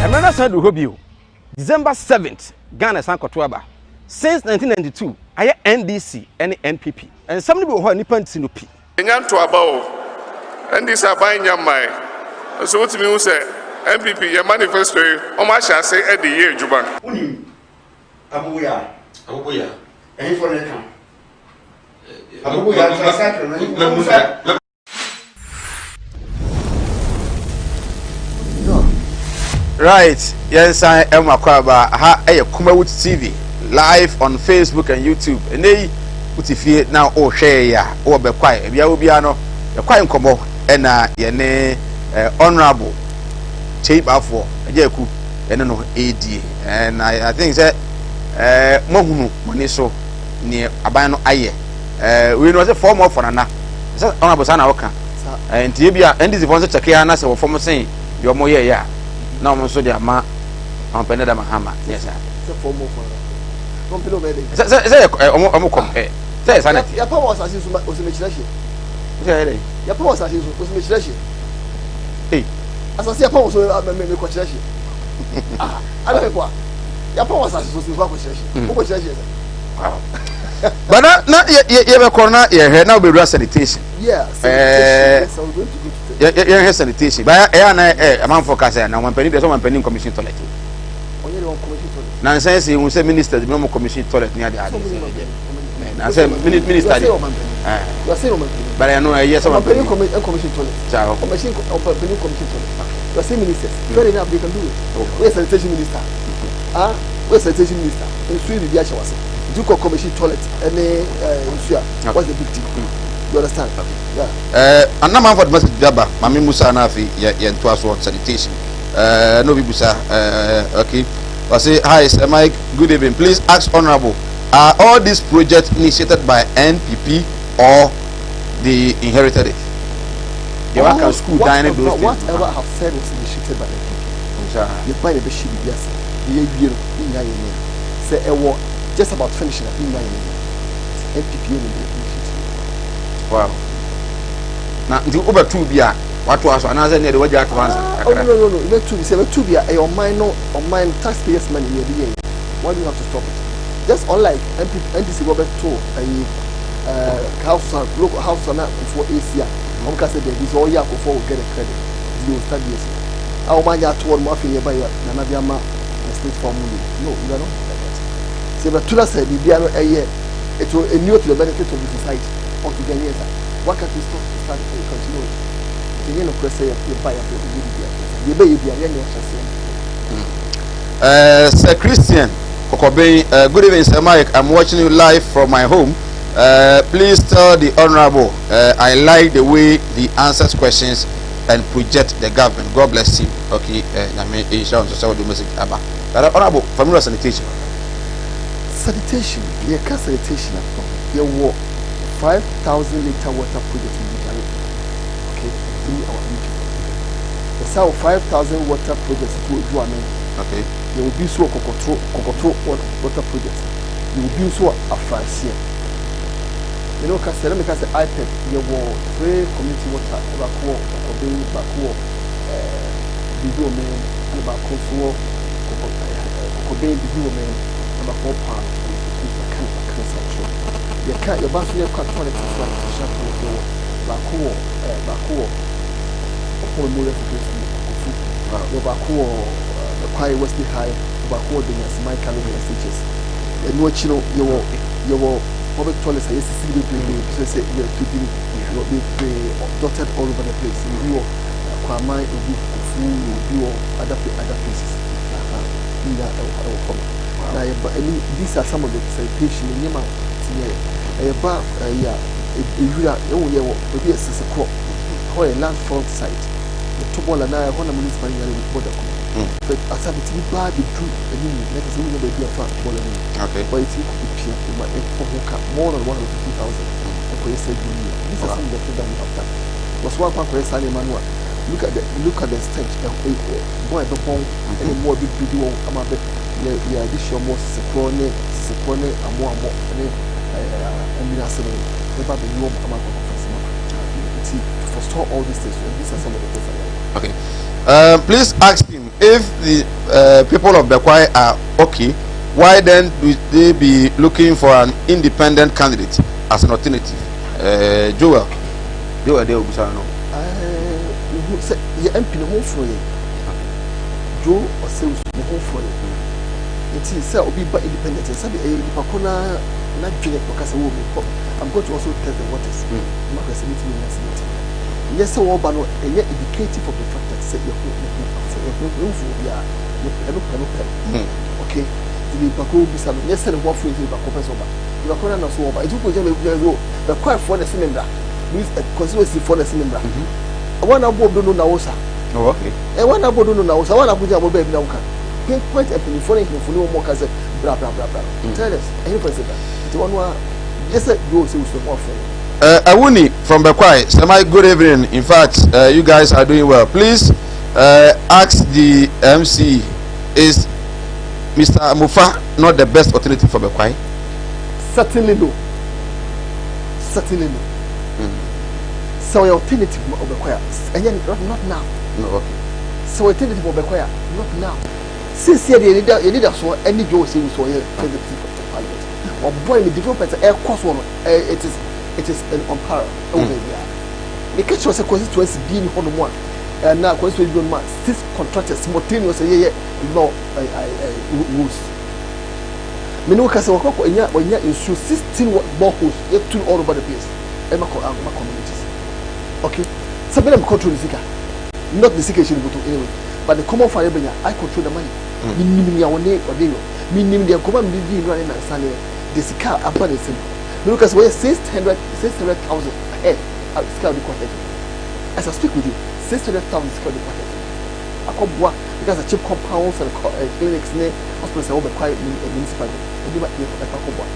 Mmerɛ no asan duru hɔ bio. December 7th, Ghana san kɔto aba. Since 1992, ayɛ NDC ne NPP. Nsɛm no bi wɔ hɔ a nnipa nti no pi. Yɛnya ntoaba o, NDC aban nnya mmae, nso wotumi hu sɛ NPP yɛn manifesto yi wɔn ahyɛ ase de yɛ adwuma. Wonim aboboyaa? Aboboyaa. Ɛhefoɔ na ɛka? Aboboyaa tricycle no ɛhefoɔ na ɛka? Right, yɛn san ɛmu akɔ ha ɛyɛ Kumawood TV live on Facebook and YouTube. Ɛnɛ yi wote fie na ɔrehwɛ yɛ a wɔ bɛkwae ebia wo biara no yɛkwae nkɔmɔ ɛna yɛne eh, honourable Kyei Baafoɔ Agya Aku yɛne no ɛredie na I think sɛ eh, moahunu mo ani so neɛ aban no ayɛ eh, wei no ɔsɛ fɔm ɔfɔ nana sɛ honourable saa na wɔka eh, nti ebi a NDC fɔ nso kyɛke a na sɛ wɔfɔm sen deɛ wɔn yɛɛyɛ a na wɔn nso de ama ɔmpɛ dama hama yɛ saa sɛ sɛ sɛ ɔmo ɔmo kɔm sɛ yɛ saa na yɛpa wɔ asase so ɔsɛ mekyerɛ hye sɛ yɛ dɛ yɛpa wɔ asase so ɔsɛ mekyerɛ hye ei asase yɛpa wɔ so mekɔkyerɛ hye ah ana mekɔ a yɛpa wɔ asase so ɔsɛ mekɔ akɔkyerɛ hye wokɔkyerɛ hye sɛ but na na yɛ yɛ yɛbɛkɔ na yɛhwɛ na wobɛwura sanitation yeah sanitation yes I was going to go to yɛ yɛhwɛ sanitation ba ɛyɛ ana ɛ amanfoɔ ka sɛ na ɔmampanin deɛ sɛ ɔmampanin commission toilet ɔnyɛ deɛ ɔn commission toilet na nsɛn sɛ ehu sɛ ministers bi na ɔmo commission toilet ne ade ade na sɛ minister de bari ɛno ɛyɛ sɛ ɔmampanin commission toilet saa commission ɔmampanin commission toilet you are saying ministers fair enough, they can do it. Wey sanitation minister, ah, wey sanitation minister, nsuo yi bibi ahyɛ wase nti kɔ commission toilet ɛne nsuo a, what's the big deal? You understand? Yeah. Ɛɛ anamanfo de message bi aba maame musa na afei yɛ yɛn to aso sanitation na obi busa okay, wɔsi, "Hi Sir Mike, good evening. Please ask honourable, are all these projects initiated by NPP or they inherited it?" Yɛ waka school dan ne those things. Whatever I have said was initiated by NPP. Yɛ ba yɛ bɛ hyɛ bibi ase yɛ wie no ne nyinaa yɛ nea sɛ ɛwɔ just about finishing ne nyinaa yɛ nea NPP yɛ ne initiative. Wow, na nti wobɛtu bi a wato aso anaasɛ ne yɛde wagya ato ansa? Oh, no, yɛbɛtu bi sɛ yɛbɛtu bi a ɛyɛ ɔman no, ɔman taxpayers money yɛ de yɛ. Why do you have to stop it? Just unlike NPP, NDC wɔbɛto ɛyi house a local house a na nfoɔ esi a wɔn ka sɛ dɛbi sɛ ɔyɛ akɔfoɔ will get a credit, they will start years a wɔn anya ato wɔn mu. Afei yɛ ba yɛ nana bi ama the state farm mu. No, you are not like that. Sɛ yɛbɛto na sɛ biribiara no ɛyɛ, it will inure to the benefit of the society or to Ghanaians, why can't we stop to start and continue it? Ɛnyɛ nokorɛ sɛ yɛba yɛafɛ yɛ biribiara yɛbɛyɛ biara yɛnyɛ ɔhyɛ seɛ. Sir Christian Kokobin, good evening, Sir Mike. I'm watching you live from my home. Please tell the Honorable I like the way he answers questions and project the government. God bless him. Okay, Nyame nhyira nso sɛ wɔde message aba. But Honorable, familiar sanitation. Sanitation, yɛka sanitation a, yɛwɔ 5,000 litre water project in Bidare, okay, through our region. Yɛsa wɔ 5,000 water project to Ojuame. Yɛwɔ bi nso wɔ Kɔkɔtoro, Kɔkɔtoro water project. Yɛwɔ bi nso wɔ Afranseɛ. Yɛne wo kasa, na meka sɛ IPEP, yɛwɔ three community water, baako wɔ Kɔkɔben, baako wɔ biribi wɔ mɛn, ɛna baako nso wɔ kɔkɔ Kɔkɔben, biribi wɔ mɛn, na baako wɔ Paano. Yɛka no aka no sa kyerɛ yɛka yɛba nso yɛkɔ toilet nso a, yɛhyɛ toilet, yɛwɔ baako wɔ baako wɔ Ɔpɔn Memorial Secondary School, Kokofu, yɛwɔ baako wɔ Bɛkwae Wesley High, baako wɔ Denyansiman College SHS. Ɛno akyi no, yɛwɔ public toilets a yɛsisi no bebree bi sɛ yɛto din, yɛwɔ bebree dotted all over the place. Ebi wɔ Kwaman, ebi wɔ Kokofu, ebi wɔ other places. Aha, ne nyinaa ɛwɔ hɔ no. Na yɛba ɛni, these are some of the sanitation nneɛma ti yɛ ɛyɛba ɛyɛ a ewura ɛwɔ yɛwɔ baabi yɛ sisi korɔ hɔ, yɛ land front site, yɛto bɔɔla na ɛhɔ na municipal nyinaa de bɔɔla kɔ, but asa bitumi baa bɛduru anim na kyerɛ sɛ wonya baabi afa bɔɔla no mu. But yɛtumi kɔ pia ma ɛkɔ ho ka more than 150,000 ɛkɔyɛ saa adwuma no yɛ. These are some of the things that we have done because wɔn akɔ akɔyɛ saa nneɛma no a, look at the stench ɛ ɛ bɔn a ɛbɛbɔn ɛne mmoa bi bi di wɔn ama bɛ yɛ yɛ ade hyɛ wɔn sisekorɔ ne amoamoa ne ɛmina ase no ɛba bɛyi wɔn ama akɔ akɔfa sima nti to forestall all these things. These are some of the things that we have. Okay. Please ask him If the people of Bekwai are okay, why then do they be looking for an independent candidate as an alternative? Joel, Joel de obusa no. Ɛɛ sɛ yɛ MP ne ho foro yɛ Joe Osei ne ho foro yɛ, nti sɛ obi ba independent, sɛbi, ɛyɛ nipa ko na n'adwene ɔka sɛ wɔ mi kɔ, I'm going to also test the waters ma kɔ sɛ mi ti mi nya sɛ mi ti nyɛ sɛ wɔba no, ɛnyɛ indicative of the fact that sɛ yɛ ho yɛ ho sɛ yɛ ho yɛ ho foro biara ɛno pɛ no pɛ. Okay, nti nipa ko bisa no nyɛ sɛ ne ho aforo, nti nipa ko pɛ sɛ ɔba, nipa ko na na so ɔba, nti wokɔ gyina baabi gyina o Bɛkwaefoɔ na ɛsɛ ne mbra, constituency foɔ na ɛsɛ ne mbra, wɔn na abɔ odo no na wosa. Ɛ wɔn na abɔ odo no na wosa, wɔn na akɔgyina abɔ baabi na woka pinpoint mpanyinfoɔ ne nhemfo ne wɔn ka sɛ bra bra bra bra, tell us ɛhin fɛ sɛ bra, nti wɔn a yɛ sɛ yóò sɛ wusu ho afɔ. Awuni from Bekwai, Semai, good evening. In fact, you guys are doing well. Please ask the MC, is Mr. Mufa not the best alternative for Bekwai? Certainly no. Certainly no. Sɛ ɔyɛ alternative ma Bekwai a, ɛnyɛ not now. No, okay. Sɛ ɔyɛ alternative ma Bekwai a, not now. Sisi yɛ de yɛde da so ɛne Joe Osei so ɔyɛ president of parliament. Ɔbɔ ne development ɛkɔ so no, it is an unparalleled ɛwɔ baabi a. Meka kyerɛ sɛ constituency bi ni hɔnom a ɛna constituency bi hɔnom a six contractors simultaneous yɛyɛ adwuma wɔ ɛɛ ɛɛ roads. Mene wo kasa wɔkɔ kɔ nya wɔnya nsuo, 16 boreholes yɛtu all over the place ɛma kɔ ama communities. Okay, sɛ bɛna mi control the sika, not the sika ehyɛ ne bɔtɔ anyway, but the common fund yɛbɛnya, I control the money. Mi nim nea wɔne ɔde yɔ, mi nim deɛ nkɔmɔ mi di nua ne nansa ne de sika aba ne nsam. Mi kasa wɔyɛ 600,000 ahead, sika a ɔde kɔ ahead. As I speak with you, 600,000 sika ɔde kɔ ahead akɔboa because the CHPS compounds and clinics ne hospitals a wɔbɛkɔ municipal ɛde ba yɛ ɛkɔ akɔboa.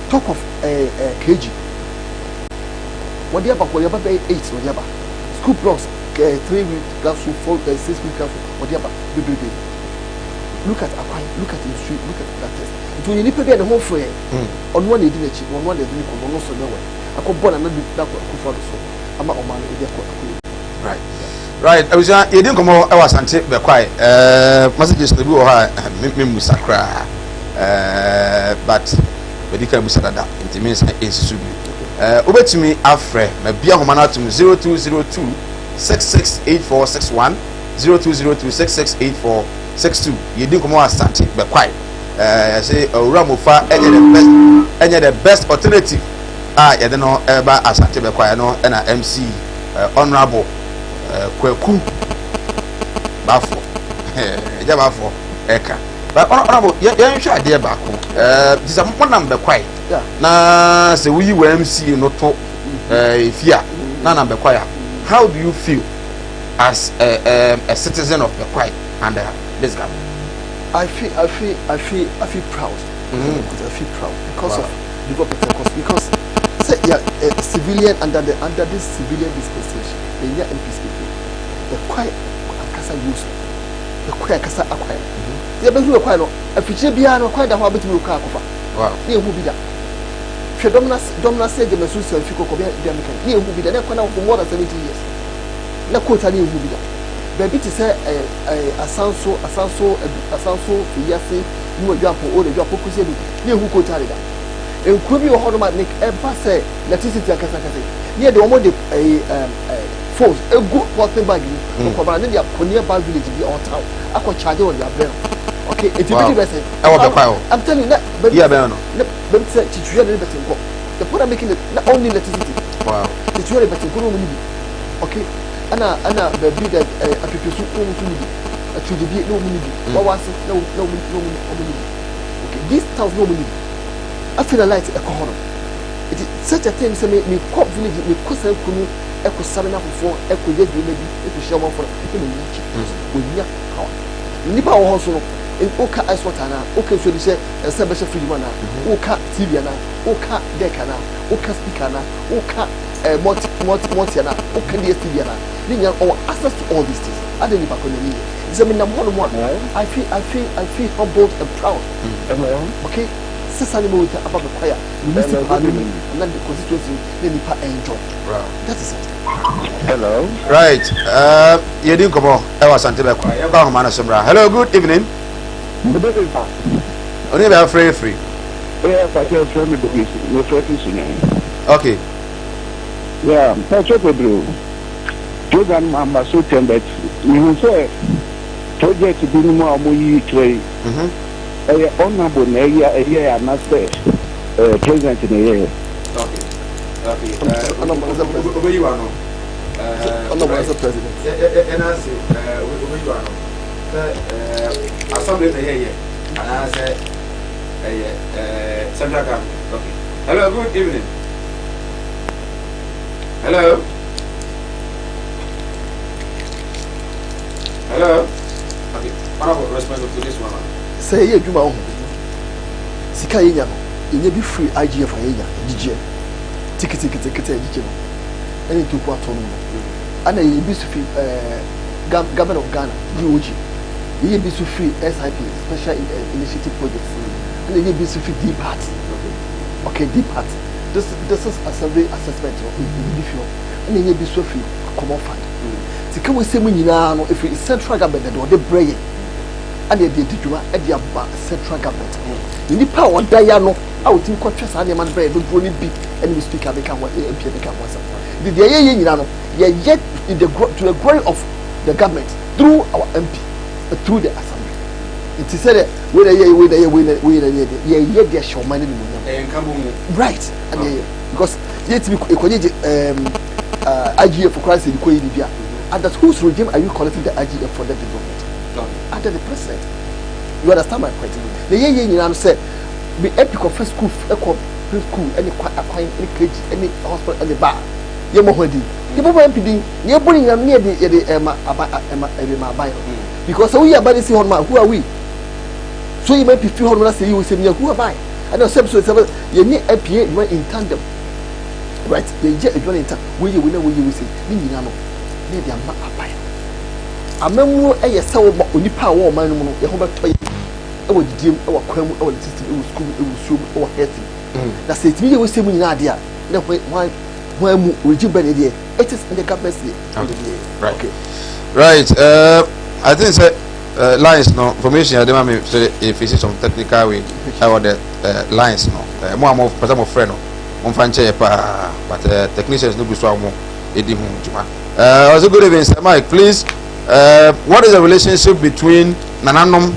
Talk of KG wɔde aba, wɔde aba bɛyɛ eight, wɔde aba school blocks, 3 week classroom, 4, 6 week classroom, wɔde aba bebrebe. Look at akwan, look at nsuo, look at that test. Nti onye nipa bi a ne ho fo yɛ ɔno a na edi n'akyi, ɔno a na edi ne kɔn, ɔno nso ne wɔ akɔbɔ nana bi da akufo ado so ama ɔman no ebi akɔ akɔ yi. Right, abusua, yɛdi nkɔmɔ ɛwɔ Asante Bɛkwae. Messages no bi wɔ hɔ a me musa koraa, but bɛdi kan busa dada, nti me nsa nsi so bi. Wobɛtumi afrɛ ma bia ahoma no atom 0202 668461, 0202 668462. Yɛdi nkɔmɔ wɔ Asante Bɛkwae. Yɛsɛ Owura Mofa ɛnyɛ the best, ɛnyɛ the best alternative a yɛde no ɛba Asante Bɛkwae no, ɛna MC Honourable Kwaku Baafo, ɛgya Baafo ɛka. But Honourable, yɛnhwɛ adeɛ baako. Ti sɛ monam Bɛkwae na sɛ woyi wɔ MC no to efi a na nam Bɛkwae a, how do you feel as a citizen of Bɛkwae under this government? I feel proud. I feel proud because of development because say yeah, civilian under this civilian dispensation, they MPs people. The quiet ankasa use the quiet ankasa akwan. Yɛ bɛ hu ɛkwan no, afikyire biara no kwan da hɔ a bɛtumi okɔ akɔfa. Ne ehu bi da. Hwɛ dɔm na se gyama su sɛ fi kɔkɔ bi bi ameka ne ehu bi da ne kwan na for more than 70 years. Ne koota ne ehu bi da. Baabi te sɛ ɛɛ ɛɛ Asanso ɛbi Asanso Eyiase ne Adwapo o Adwapo kusi bi ne ehu koota de da. Nkuro bi wɔ hɔ nom a ne ɛba sɛ electricity akasa akasa yi ne yɛ de wɔn de ɛɛ ɛɛ ɛɛ phones egu polythene bag mu ɔkɔbara ne de akɔ nearby village bi or town akɔ charge wɔ de abrɛ no. Okay, eti bi di bɛ sɛ. Ɛwɔ Bɛkwae hɔ. I'm telling you na baabi. Yíyá bɛn no. Ne baabi te sɛ Kyituyɛ ne bɛtɛ nkɔ, the point I'm making is na only electricity. Kyituyɛ ne bɛtɛ nkɔ na wɔn ni bi. Okay, ɛna baabi dɛ Apipi so na wɔn nso ni bi, Atudibie na wɔn ni bi, Wawase na wɔn ni bi. Okay, these towns na wɔn ni bi, afei na light ɛkɔ hɔ no. Eti such a thing sɛ me kɔ village, me kɔ saa kunu ɛkɔ sáré n'afofoɔ ɛkɔ yɛ adwuma bi ɛkɔ hyia wɔn afɔ no ɛna wɔn akyi wɔn nya power. Nipa a wɔ hɔ so no, woka ice water anaa woka nsuo de hyɛ ɛsɛ bɛhyɛ fridge mu anaa woka TV anaa woka deck anaa woka speaker anaa woka multi anaa woka DSTV anaa, ne nyinaa ɔwɔ access to all these things. Ade nipa kɔ n'ani yɛ sɛ menam hɔ nom a, I feel humbled and proud. Okay, sɛ Sɛ saa nneɛma wei taa aba Bekwai a, municipal no mu anaa the constituency no na nnipa enjoy. That is it. Hello. Right, uh, yɛdi nkɔmmɔ ɛwɔ Asante Bɛkwa. Yɛnkɔ ahoma no so mmra. Hello, good evening. Good evening, sir. Oni bɛ afrɛ firi. Yeah, Pacho, frɛ me Bobby, me frɛ fi Sunyani. Okay. Yeah, Pacho Pedro, program amba so tɛm but mehu sɛ project bi no mu a wɔyi kyerɛ yi, ɛyɛ honorable na ɛyɛ ɛyɛ anasɛ ɛɛ president na ɛyɛ. Okay. Okay. Obeyi wa no. Honorable as a president. Ɛna ase obeyi wa no. Sɛ assembly na ɛyɛ yɛ anaasɛ ɛyɛ central government. Okay. Hello, good evening. Hello. Hello. Okay. Honorable, respond to this one. Sɛ yɛyɛ adwuma wo ho sika a yɛnya no, yɛnya bi firi IGF a yɛnya gyigyeɛ tiketeketekete a yɛgyigye no ɛne ntoku atɔ no mu no, ɛna yɛyɛ bi nso firi ɛɛ government of Ghana, GOG, yɛyɛ bi nso firi SIP, Special Initiative Project, ɛna yɛyɛ bi nso firi DPAT, okay, DPAT, this this is assembly assessment no, yɛyɛ bi firi hɔ, ɛna yɛyɛ bi nso firi common fund. Sika wɔ sɛ mu nyinaa no ɛfiri central government na deɛ ɔde brɛ yɛn ɛna yɛde adi dwuma ɛde aba central government. Na nipa a ɔda ya no a ɔtumi kɔtwɛ saa nneɛma no brɛ yɛ dodoɔ no bi ɛne mi speaker bɛka ho, MP bɛka ho asɛm. Nti deɛ yɛyɛ nyinaa no, yɛyɛ in the to the glory of the government through our MP, through the assembly. Nti sɛ dɛ wei na yɛyɛ, wei na yɛ, wei na wei na yɛ deɛ yɛyɛ deɛ hyɛ ɔman no nimonyam. Ɛyɛ nka bɔ mu. Right, ɛna yɛyɛ because yɛtumi ekɔgye gye IGF koraa sɛ ɛdikɔ yi biribi a, under whose regime are you collecting the IGF for the development? Under the president. You understand my point? Na yɛyɛ nyinaa no sɛ bi MP kɔfɛ school, ɛkɔ pre school, ɛne kwa akwan, ɛne KG, ɛne hospital, ɛne ba yɛmmɔ ho adi, yɛbɛbɔ MP din na yɛbɔ ne nyinaa no ne yɛde ɛma aba, ɛma ɛde ma aban no, because sɛ woyi aba no si hɔ nom a, who are we? So yi ma MP firi hɔ nom na sɛ yi wo sɛ nya, who am I? Ɛna sɛ so sɛ yɛne MP yɛ adwuma in tandem, right? Yɛyɛ adwuma no in tandem, woyɛ wei na woyɛ wei sɛ ne nyinaa no ne yɛde ama aban no. Amammuo yɛ sɛ wɔma onipa a wɔwɔ ɔman no mu no yɛn ho bɛtɔ yɛ ɛwɔ didie mu, ɛwɔ kwan mu, ɛwɔ electricity mu, ɛwɔ sukuu mu, ɛwɔ nsuo mu, ɛwɔ health mu. Na sɛ yɛtumi yɛ wɔsɛ mu nyinaa adeɛ a, na hwan hwan hwan mu regime bɛ ne deɛ, it is in the government's deɛ. Right. Okay. Right. I think sɛ lines no information yɛde ma mi sɛ yɛ some technical way ɛwɔ the lines no. Mo a mo pɛ sɛ mo frɛ no, mo nfa nkyɛn yɛ paa, but technicians no gu so a mo edi ho dwuma. Also, good evening, Sir Mike. Please, what is the relationship between Nananom,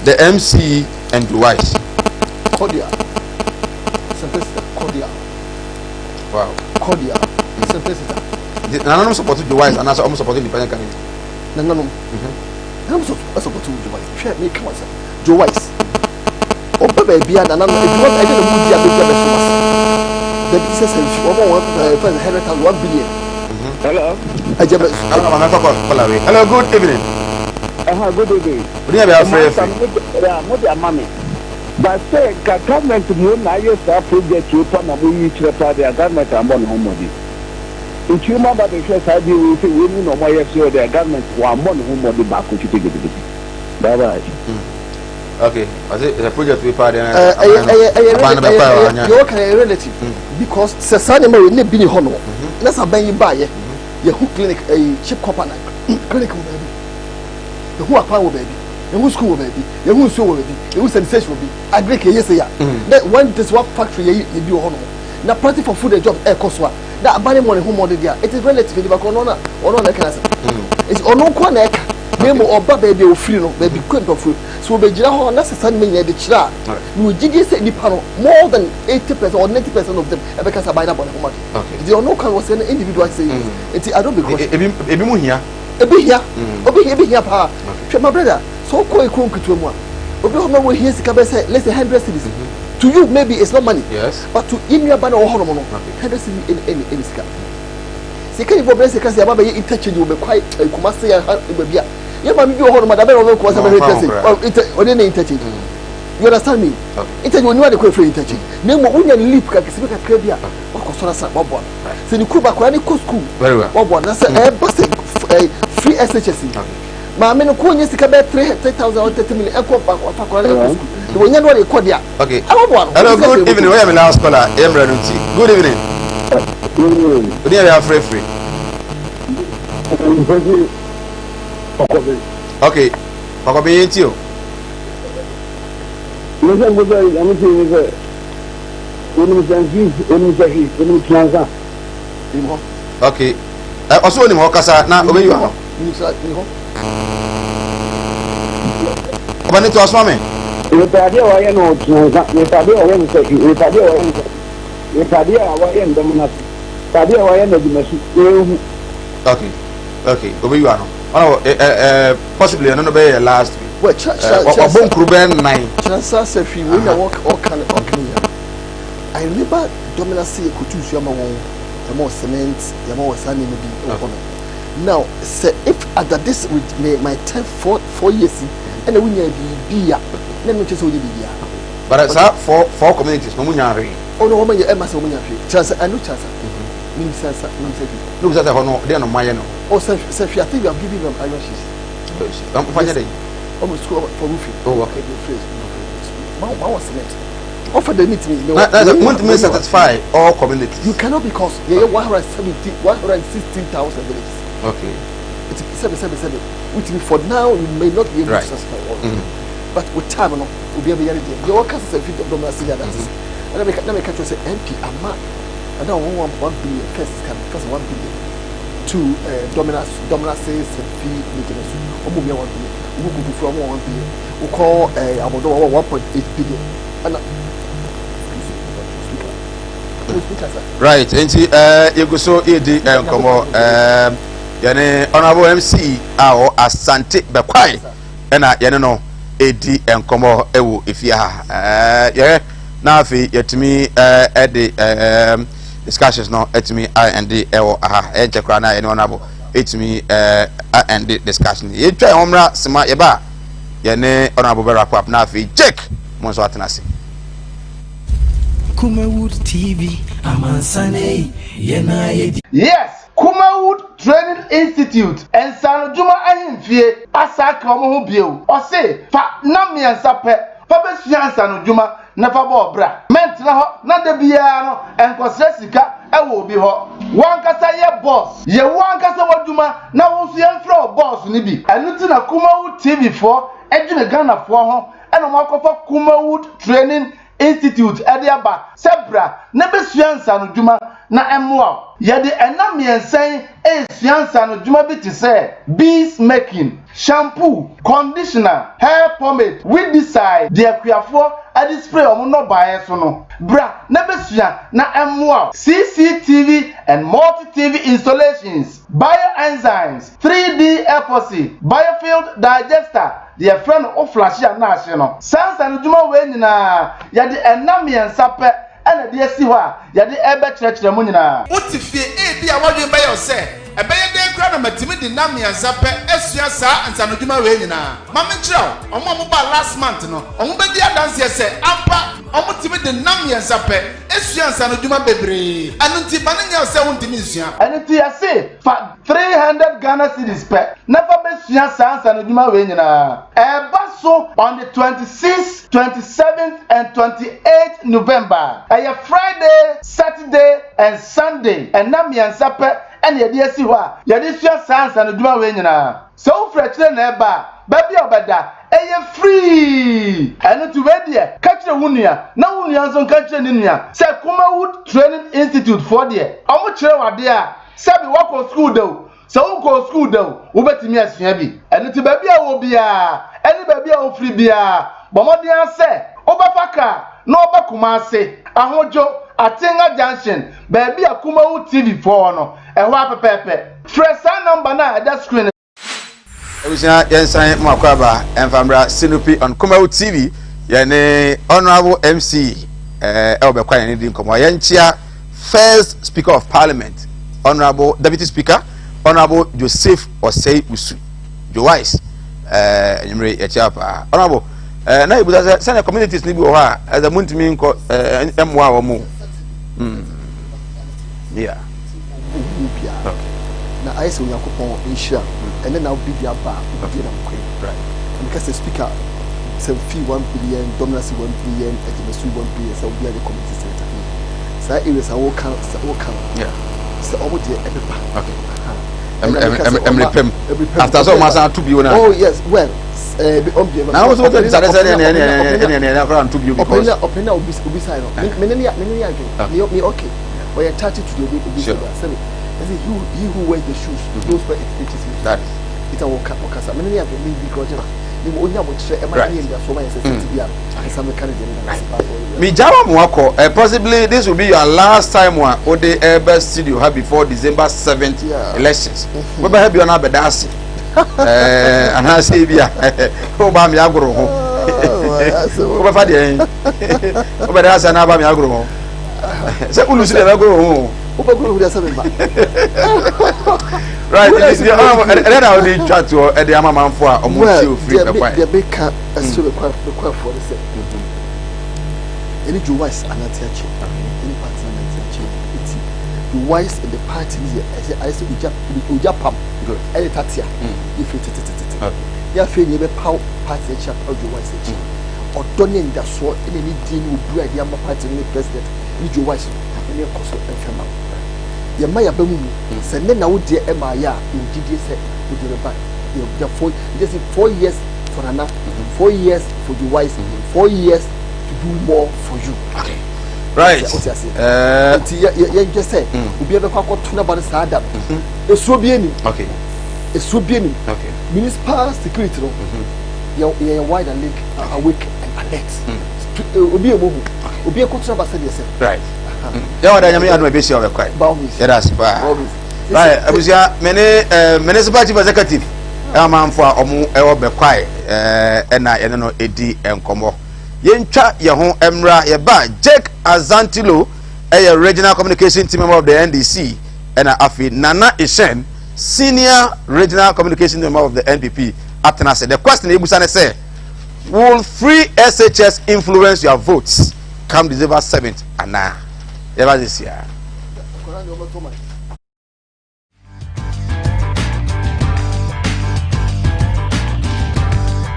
the MC, and Duwise? Cordial. Simplicity. Cordial. Cordial. Simplicity. The Nananom support Duwise and also almost support independent candidate. Nananom. Nananom support Joe Wise. Hwɛ, me ka wasɛm. Joe Wise. Ɔba baabi a nananom adwuma ɛde na mu di abɛdi abɛso wase. Dabi sɛ fi wɔn a wɔn fɛn 100,000, 1 billion. Hello. Ɛgye bɛ. Hello, Mama Caller. Hello, good evening. Good evening. Odi ya bɛ afrɛ firi. Yeah, mo de ama me. But sɛ nka government mu na ayɛ saa project yi pa na mo yi kyerɛ pa de a, government ambɔ ne ho mmɔden. Nti mo aba bɛhwɛ saa deɛ wei sɛ wei mu na ɔmo ayɛ so de a, government wɔambɔ ne ho mmɔden baako kitikiti. Bye bye. Okay. Ɔsɛ the project wey pa de. Ɛyɛ ɛyɛ ɛyɛ ɛyɛ yɛ wɔka ɛyɛ relative because sɛ saa nneɛma wei ne bi ni hɔ no na sɛ aban yi baayɛ, yɛhu clinic, ɛyi chip copper na clinic wɔ baabi, yɛhu akwan wɔ baabi, yɛhu school wɔ baabi, yɛhu nsuo wɔ baabi, yɛhu sanitation wɔ bi, agric yɛyɛ sɛ ya na one this one factory yɛyi yɛ bi wɔ hɔ nom na planting for food and jobs ɛɛkɔ so a, na aban ne mɔ ne ho mɔden deɛ, it is relative. Nipa kɔ ɔno na ɔno na ɛka na sɛ nti ɔno nko na ɛka na emu ɔba baabi a ofiri no, baabi kɔ ntɔfo so obɛgyina hɔ na sɛ saa nneɛma nyinaa de kyerɛ a, na ogyidie sɛ nipa no more than 80% or 90% of them ɛbɛka sɛ aban no abɔ ne ho mɔden. Nti ɔno kan wɔ sɛ no individual sɛ nti I don't begrudge. Ebi mu hia. Ebi hia, obi hia, ebi hia paa. Hwɛ, my brother, sɛ ɔkɔ ekuro nketewa mu a, obi hɔ ma wɔ hia sika bɛ sɛ, let's say, 100 cedis. To you maybe it's not money. But to yɛn nua ba na ɔwɔ hɔnom no, 100 cedis ɛni sika. Sika yi bɔ bɛ sika sɛ yaba bɛyɛ interchange wɔ bɛkwae Kumase yɛ ha baabi a yɛ maame bi wɔ hɔnom a dabɛ na ɔbɛ Kumase bɛhwɛ interchange inter ɔne ne interchange. You understand me? Interchange oniwa de kɔ efiri interchange na emu wonya ne leap kakra bi kakra bi a wakɔ sɔrɔ sa waboa no sɛ ne kuru baako ne kɔ school waboa no na sɛ ɛɛba sɛ free SHS yi, maame no kò nye sika bɛyɛ 3,000 or 30 million ɛkɔ baako afa akɔla ne ɛkɔ school. Na wɔnya no ɔde kɔ deɛ a. Okay. Ɛbɛboa no. Hello, good evening. Woyɛ me last caller. Yɛ mmerɛ no nti. Good evening. Wodin yɛ afrɛfiri. Okay. Ɔkɔbɛ yɛn ti o. Mesɛ mbosɛ nyame ti ne sɛ onim sɛ nfi onim sɛ hwi onim tiansa. Okay. Ɔsɛ onim hɔ kasa na obeyi wa no. Ɔba ne to asoma me. Mepɛ adeɛ a wɔayɛ no tiansa, mepɛ adeɛ a wɔayɛ no sɛ hwi, mepɛ adeɛ a wɔayɛ no sɛ mepɛ adeɛ a wɔayɛ no dɔm no ase, mepɛ adeɛ a wɔayɛ no adwumasu na ehu. Okay. Okay. Obeyi wa no. Ɔna ɛ ɛ possibly ɛno no bɛyɛ yɛ last week. Well, kyerɛ kyerɛ kyerɛ ɔbɔ nkuru bɛyɛ nnan. Kyerɛ nsa sɛ hwii wei na wɔka no ɔka no yɛ. I remember Domina sɛ yɛkɔtu nsuo ama wɔn, yɛma wɔ cement, yɛma wɔ saa nneɛma bi wɔ hɔ no. Now sɛ if at this with me my 10 4 4 years ɛna wonya biribi a na ɛno nkyɛ sɛ wonya biribi a. But saa four communities na ɔmo nya hwee. Ɔno wɔn yɛ ɛma sɛ wɔn nya hwee. Kyerɛ sɛ ɛno kyerɛ sɛ menim sɛ nsa menim sɛ hwii. Ne bisa sɛ hɔ no deɛ no mo ayɛ no. Oh, sɛ hwii, I think you have given them iron sheets. Ɔmo fa nyɛ dɛ. Ɔmo school for roofing. Oh, okay. Ma wɔ cement. Offer the meet me. Na na sɛ mo satisfy all communities. You cannot because yɛ yɛ 170, 116,000 villages. It's seven seven seven. Which means for now you may not be able to satisfy all. But with time no, obi abɛyɛ ne deɛ. Deɛ ɔka sɛ fi dɔm na ase yɛ adase. Ɛna meka na meka kyerɛ sɛ MP ama ɛna wɔn 1 1 billion first kan first 1 billion to Dominas Dominase Sɛfi maintenance. Wɔn mu bia 1 billion. Wɔn kuku fura wɔn 1 billion. Wokɔ abɔdɔ wɔn 1.8 billion. Ɛna speaker. Speaker sir. Right, nti yɛgu so yɛdi nkɔmmɔ yɛne Honorable MC a ɔwɔ Asante Bɛkwae ɛna yɛne no ɛdi nkɔmmɔ ɛwɔ efie ha. Yɛhwɛ na afei yɛtumi ɛde discussions no ɛtumi ɛnde ɛwɔ aha. Ɛnkyɛ koraa na yɛne Honorable ɛtumi ɛnde discussion. Yɛtwa yɛn ho mmra sema yɛba a yɛne Honorable bɛ wrap up na afei Jake mo nso atena ase. Kumawood TV, amansane, yɛna yɛdi. Yes, Kumawood Training Institute, nsanodwuma ahemfie asa aka wɔn ho bio. Ɔse fa na mmiɛnsa pɛ fa bɛsua nsanodwuma na fa bɔ ɔbra. Mɛntena hɔ na da biara no nkɔsrɛ sika ɛwɔ obi hɔ. Wankasa yɛ boss, yɛ wo ankasa w'adwuma na wo nso yɛmfrɛ wo boss no bi. Ɛno nti na Kumawood TV foɔ adwene Ghanafoɔ ho ɛna wɔn akɔfa Kumawood Training Institute ɛde aba sɛ bra na bɛsua nsanodwuma na ɛmmoa wo. Yɛde ɛna mmiɛnsa yi esua nsanodwuma bi te sɛ beads making, shampoo, conditioner, hair pomade, weedicide, deɛ akuafoɔ ɛde spray wɔn nnɔbaeɛ so no. Bra na bɛsua na ɛmmoa wo. CCTV and multi-TV installations, bioenzymes, 3D epoxy, biofield digester, deɛ yɛfrɛ no oflashe a na ahye no. Saa nsanodwuma wei nyinaa yɛde ɛna mmiɛnsa pɛ ɛna de asi hɔ a yɛde ɛbɛkyerɛkyerɛ mu nyinaa. Wote fie, ebi a wɔdwen bɛyɛ wo sɛ ɛbɛyɛ dɛn koraa na matumi de nna mmiɛnsa pɛ asua saa nsanodwuma wei nyinaa? Ma menkyerɛ wo, ɔmo a mobaa last month no, ɔmo bɛdi adanseɛ sɛ ampa ɔmo tumi de nna mmiɛnsa pɛ esua nsanodwuma bebree. Ɛno nti ma ne nyɛ wo sɛ wontumi nsua. Ɛno nti yɛse fa 300 Ghana cedis pɛ na fa bɛsua saa nsanodwuma wei nyinaa. Ɛba so on the 26th, 27th and 28th November. Ɛyɛ Friday, Saturday and Sunday. Ɛna mmiɛnsa pɛ ɛna yɛde asi hɔ a yɛde sua saa nsanodwuma wei nyinaa. Sɛ wofiri akyire na ɛba a, baabi a ɔbɛda ɛyɛ free. Ɛno nti wei deɛ, ka kyerɛ wo nua na wo nua nso nka kyerɛ ne nua sɛ Kumawood Training Institute foɔ deɛ, ɔmo kyerɛ wo adeɛ a sɛbi woakɔ school da o, sɛ wonkɔɔ school da o, wobɛtumi asua bi. Ɛno nti baabi a wɔ biara ɛne baabi a wofiri biara, bɔ mmɔden ara sɛ wobɛfa kaa na wɔba Kumase, Ahodwo, Atenga Junction, baabi a Kumawood TV foɔ wɔ no, ɛhɔ a pɛpɛɛpɛ. Frɛ saa number no a ɛda screen Abusua, yɛnsan mu akɔ aba ɛmfa mmra Sinopi on Kumawood TV. Yɛne Honorable MC ɛwɔ bɛkɔ yɛne di nkɔmmɔ. Yɛnkyia first Speaker of Parliament, Honorable Deputy Speaker, Honorable Joseph Osei Wusu Joyce. Enyimire yɛkyia paa, Honorable. Na ebusa sɛ sɛnea communities ni bi wɔ hɔ a ɛsɛ muntumi nkɔ ɛmmoa wɔn mu. Yeah. Owu biara na ayɛ sɛ Onyankopɔn nhyira ɛne na obi de aba a obi nam kwan na meka sɛ Speaker. Sɛ fee 1 billion, Dominance 1 billion, Agyemesu 1 billion, sɛ obi a de community center. Saa areas a wɔka sɛ wɔka no sɛ ɔmo deɛ ɛbɛba. Ɛmmerɛ pɛm after sɛ ɔmo asan ato bio na. Oh yes, well, ɛɛ ɔmo deɛ. Na wɔn nso wɔtɛ sáré sɛ ɛnɛ ɛnɛ ɛnɛ ɛnɛ ɛnɛ akora nto bio because. Ɔpɛni a obi obi sa no, me ne me ne adwene me me okay, ɔyɛ entitled to the obi obi sɛ sɛbi ɛsɛ he who wears the shoes knows where it pinches him. That. Ita wɔ ka ɔkasa me ne ne adwene me bi kura ɔgyina ne mu onya abotire ɛma ne yɛ ndasoɔ ma yɛ sɛ sɛ ti bi a nsa meka ne deɛ ne na se ba. Megyawa mo akɔ possibly this will be your last time a wode ɛbɛ studio ha before December 7th elections. Wobɛba ha bi ɔno abɛda ase anaasɛ bi a woba me agoro ho, wobɛfa deɛ wobɛda ase anaa aba me agoro ho sɛ wolusu deɛ bɛgoro ho. Wobɛgoro ho deɛ sɛ memba. Right, ɛdɛ na wode twa toɔ ɛde ama manfo a ɔmo tie ofiri bɛkwae. Deɛ meka ɛsɛ bɛkwaefoɔ no sɛ ɛne Joe Wise anante akyɛ, ɛne party anante akyɛ, eti Joe Wise and the party ni yɛ ɛsɛ ayɛ sɛ ogya ogya pam ɛne tatea yɛfiri tetetete yɛ. Afei ne yɛbɛpaw party akyi, apaw Joe Wise akyi. Ɔdɔ ne ndasoɔ ɛne ne die ne obu a yɛde ama party no ne president ne Joe Wise no, ɛne ɛkɔ so ɛmfɛ ma yɛma yɛaba mu mu sɛ ne na wo deɛ ɛma yɛ a yɛwɔ gyidie sɛ wo deɛ bɛba. Yɛ four yɛ 4 years for Nana, 4 years for Joe Wise, 4 years to do more for you. Okay, right. O ti ase. Nti yɛ yɛ yɛn sɛ obi abɛkɔ akɔto n'aba no saa da no, esuo bi anim. Esuo bi anim. Municipal security no, yɛ yɛ wide awake, awake and alert. Obi emu hu obi akɔto n'aba sɛ deɛ sɛ. Right, yɛ wɔ da Nyame yɛ adum ebi esi ɔbɛ kwae. Yɛ da ase paa. Right, abusua, mene municipal chief executive amanfo a ɔmo ɛwɔ Bɛkwae ɛna yɛne no edi nkɔmɔ. Yɛntwa yɛn ho mmra. Yɛba, Jake Azantilo ɛyɛ regional communication team member of the NDC, ɛna afei Nana Ishen, senior regional communication team member of the NPP, atena ase. The question ebusa ne sɛ, will free SHS influence your votes come December 7th anaa? Yɛba de sia.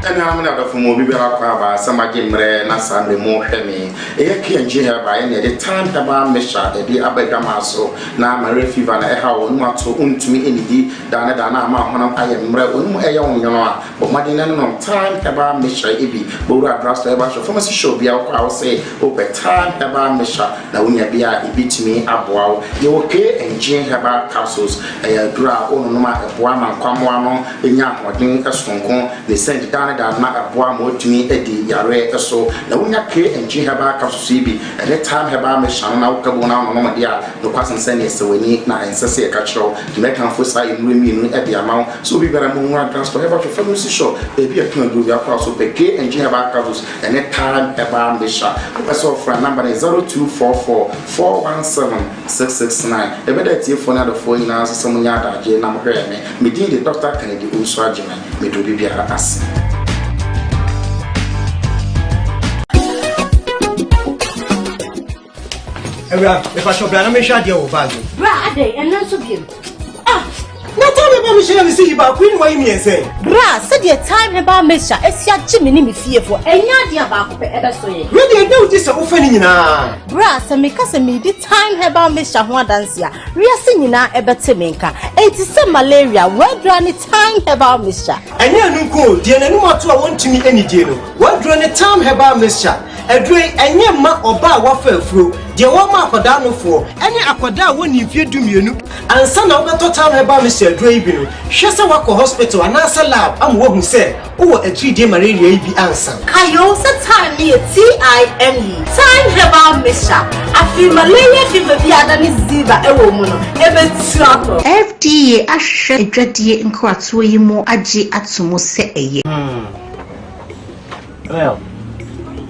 Ɛna amene adɔfo mu obi biara kɔ aba sɛ magye mmerɛ na saa mmerɛ mu hwɛ me. Ɛyɛ KNG Herbal ɛne ɛde Time Herbal Mixture ɛde aba adwamaa so na malaria fever na ɛha wo, onum ato, wontumi ɛnidi daa ne daa na ama honam ayɛ mmerɛ, onum ɛyɛ wo nwono a, bɔ mmɔden na nom Time Herbal Mixture bi. Bɔwura drugstore, herbal shop, pharmacy shop bia wokɔ a, wo sɛ wopɛ Time Herbal Mixture na wonya bi a ɛbɛtumi aboa wo. Yɛwɔ KNG Herbal Capsules, ɛyɛ aduro a wononom a ɛboa ma nkwammoa no nya ahoɔden sononko ne sɛnti daa ne daa na ɛboa ma watumi adi yareɛ so. Na wonya KNG Herbal Capsules yi bi ɛne Time Herbal Mixture no na woka bu na wononom deɛ a, nokwasɛm sɛ neɛ sɛ w'ani na ɛnsɛ sɛ yɛka kyerɛ wo. Mɛkamfo saa nnuro mmienu de ama wo sɛ obi biara mu nwura drugstore, herbal shop, pharmacy shop, baabi a ɛtɔn aduro bi akɔ a so pɛ KNG Herbal Capsules ɛne Time Herbal Mixture. Wopɛ sɛ ɔfra, number no yɛ 0244 417 669. Ɛbɛda atiefoɔ ne adɔfoɔ nyinaa nso sɛ monya adagye na mohwɛɛ me. Me din de Dr. Kennedy Owusu Agyeman. Mede obi biara ase. Awura, mepakyɛ bra na mehwɛ adeɛ wɔ bag mu. Bra, adɛn, ɛno nso biom? Ah. Na time herbal mixture na mesi yi baako yi ne wayi mmiɛnsa yi. Bra, sɛdeɛ Time Herbal Mixture asi agye me ne me fiefoɔ, ɛnyɛ adeɛ a baako pɛ ɛbɛso yɛn. Wei deɛ ɛda wo ti sɛ wofa ne nyinaa. Bra, sɛ meka sɛ meredi Time Herbal Mixture ho adanse a, wiase nyinaa ɛbɛte me nka. Enti sɛ malaria, w'adura ne Time Herbal Mixture. Ɛnyɛ ɛno nko o, deɛ n'anum ato a wɔntumi anidie no, w'aduro ne Time Herbal Mixture. Aduro yi, ɛnyɛ mma ɔbaa a wafa afuro, deɛ wɔma akwadaa nofoɔ, ɛne akwadaa a wɔnni mfeɛ 12. Ansa na wobɛtɔ Time Herbal Mixture aduro yi bi no, hwɛ sɛ woakɔ hospital anaasɛ lab ama woahu sɛ wowɔ atiridie malaria yi bi ansa. Kayo sɛ Time no yɛ TIME, Time Herbal Mixture. Afei malaria fever bi a adane ziva ɛwɔ mu no, ɛbɛtu akɔ. FDA ahwehwɛ adwadie nkratoɔ yi mu agye ato mu sɛ ɛyɛ. Well,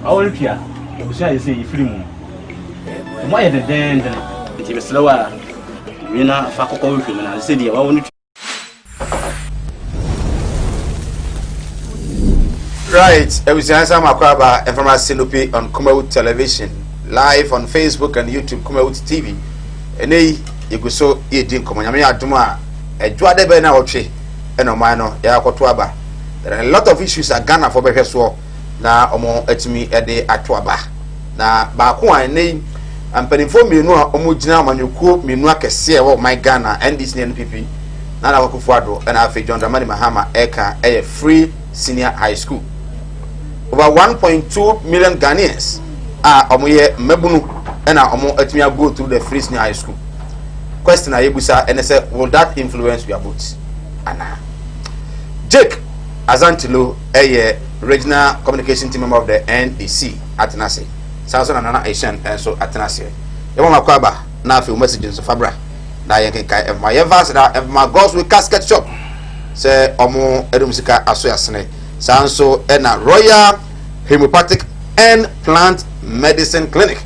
ɔwɔre tua abusua yɛ sɛ yɛfiri mu ɛmu ayɛ dendenden, nti mesrɛ wo a wie na fa kɔkɔ wohwɛ mu na sɛ deɛ wawo no. Right, abusua nsa makɔ aba mfama Sinope on Kumawood Television, live on Facebook and YouTube, Kumawood TV. Ɛnɛ yi yɛgu so yɛdi nkɔmmɔ. Nyame yɛ adom a, adwoa dɛ bɛn na wɔtwe ɛna ɔman no yɛakɔto aba. There are a lot of issues a Ghanafoɔ bɛhwɛ soɔ. na wɔn atumi de ato aba. Na baako a ɛnɛ yi mpanimfoɔ mmienu a wɔgyina amanyɔkuo mmienu akɛseɛ ɛwɔ ɔman Ghana, NDC ne NPP, Nana Akufo-Addo ɛna afei John Dramani Mahama ɛka ɛyɛ free senior high school. Over 1.2 million Ghanaians a wɔyɛ mmabunu ɛna wɔn atumi go through the free senior high school. Question a yɛbusa ɛne sɛ, will that influence your vote anaa? Jake Azantilo ɛyɛ regional communication team member of the NDC atena ase, saa nso na Nana Asian nso atena ase. Yɛbɔ ma kɔ aba na afei wɔn message nso fabra na yɛn kenkan ɛfama yɛn fa aseda ɛfama Godswill Casket Shop sɛ ɔmo ɛdum sika aso yasene. Saa nso ɛna Royal Homeopathic and Plant Medicine Clinic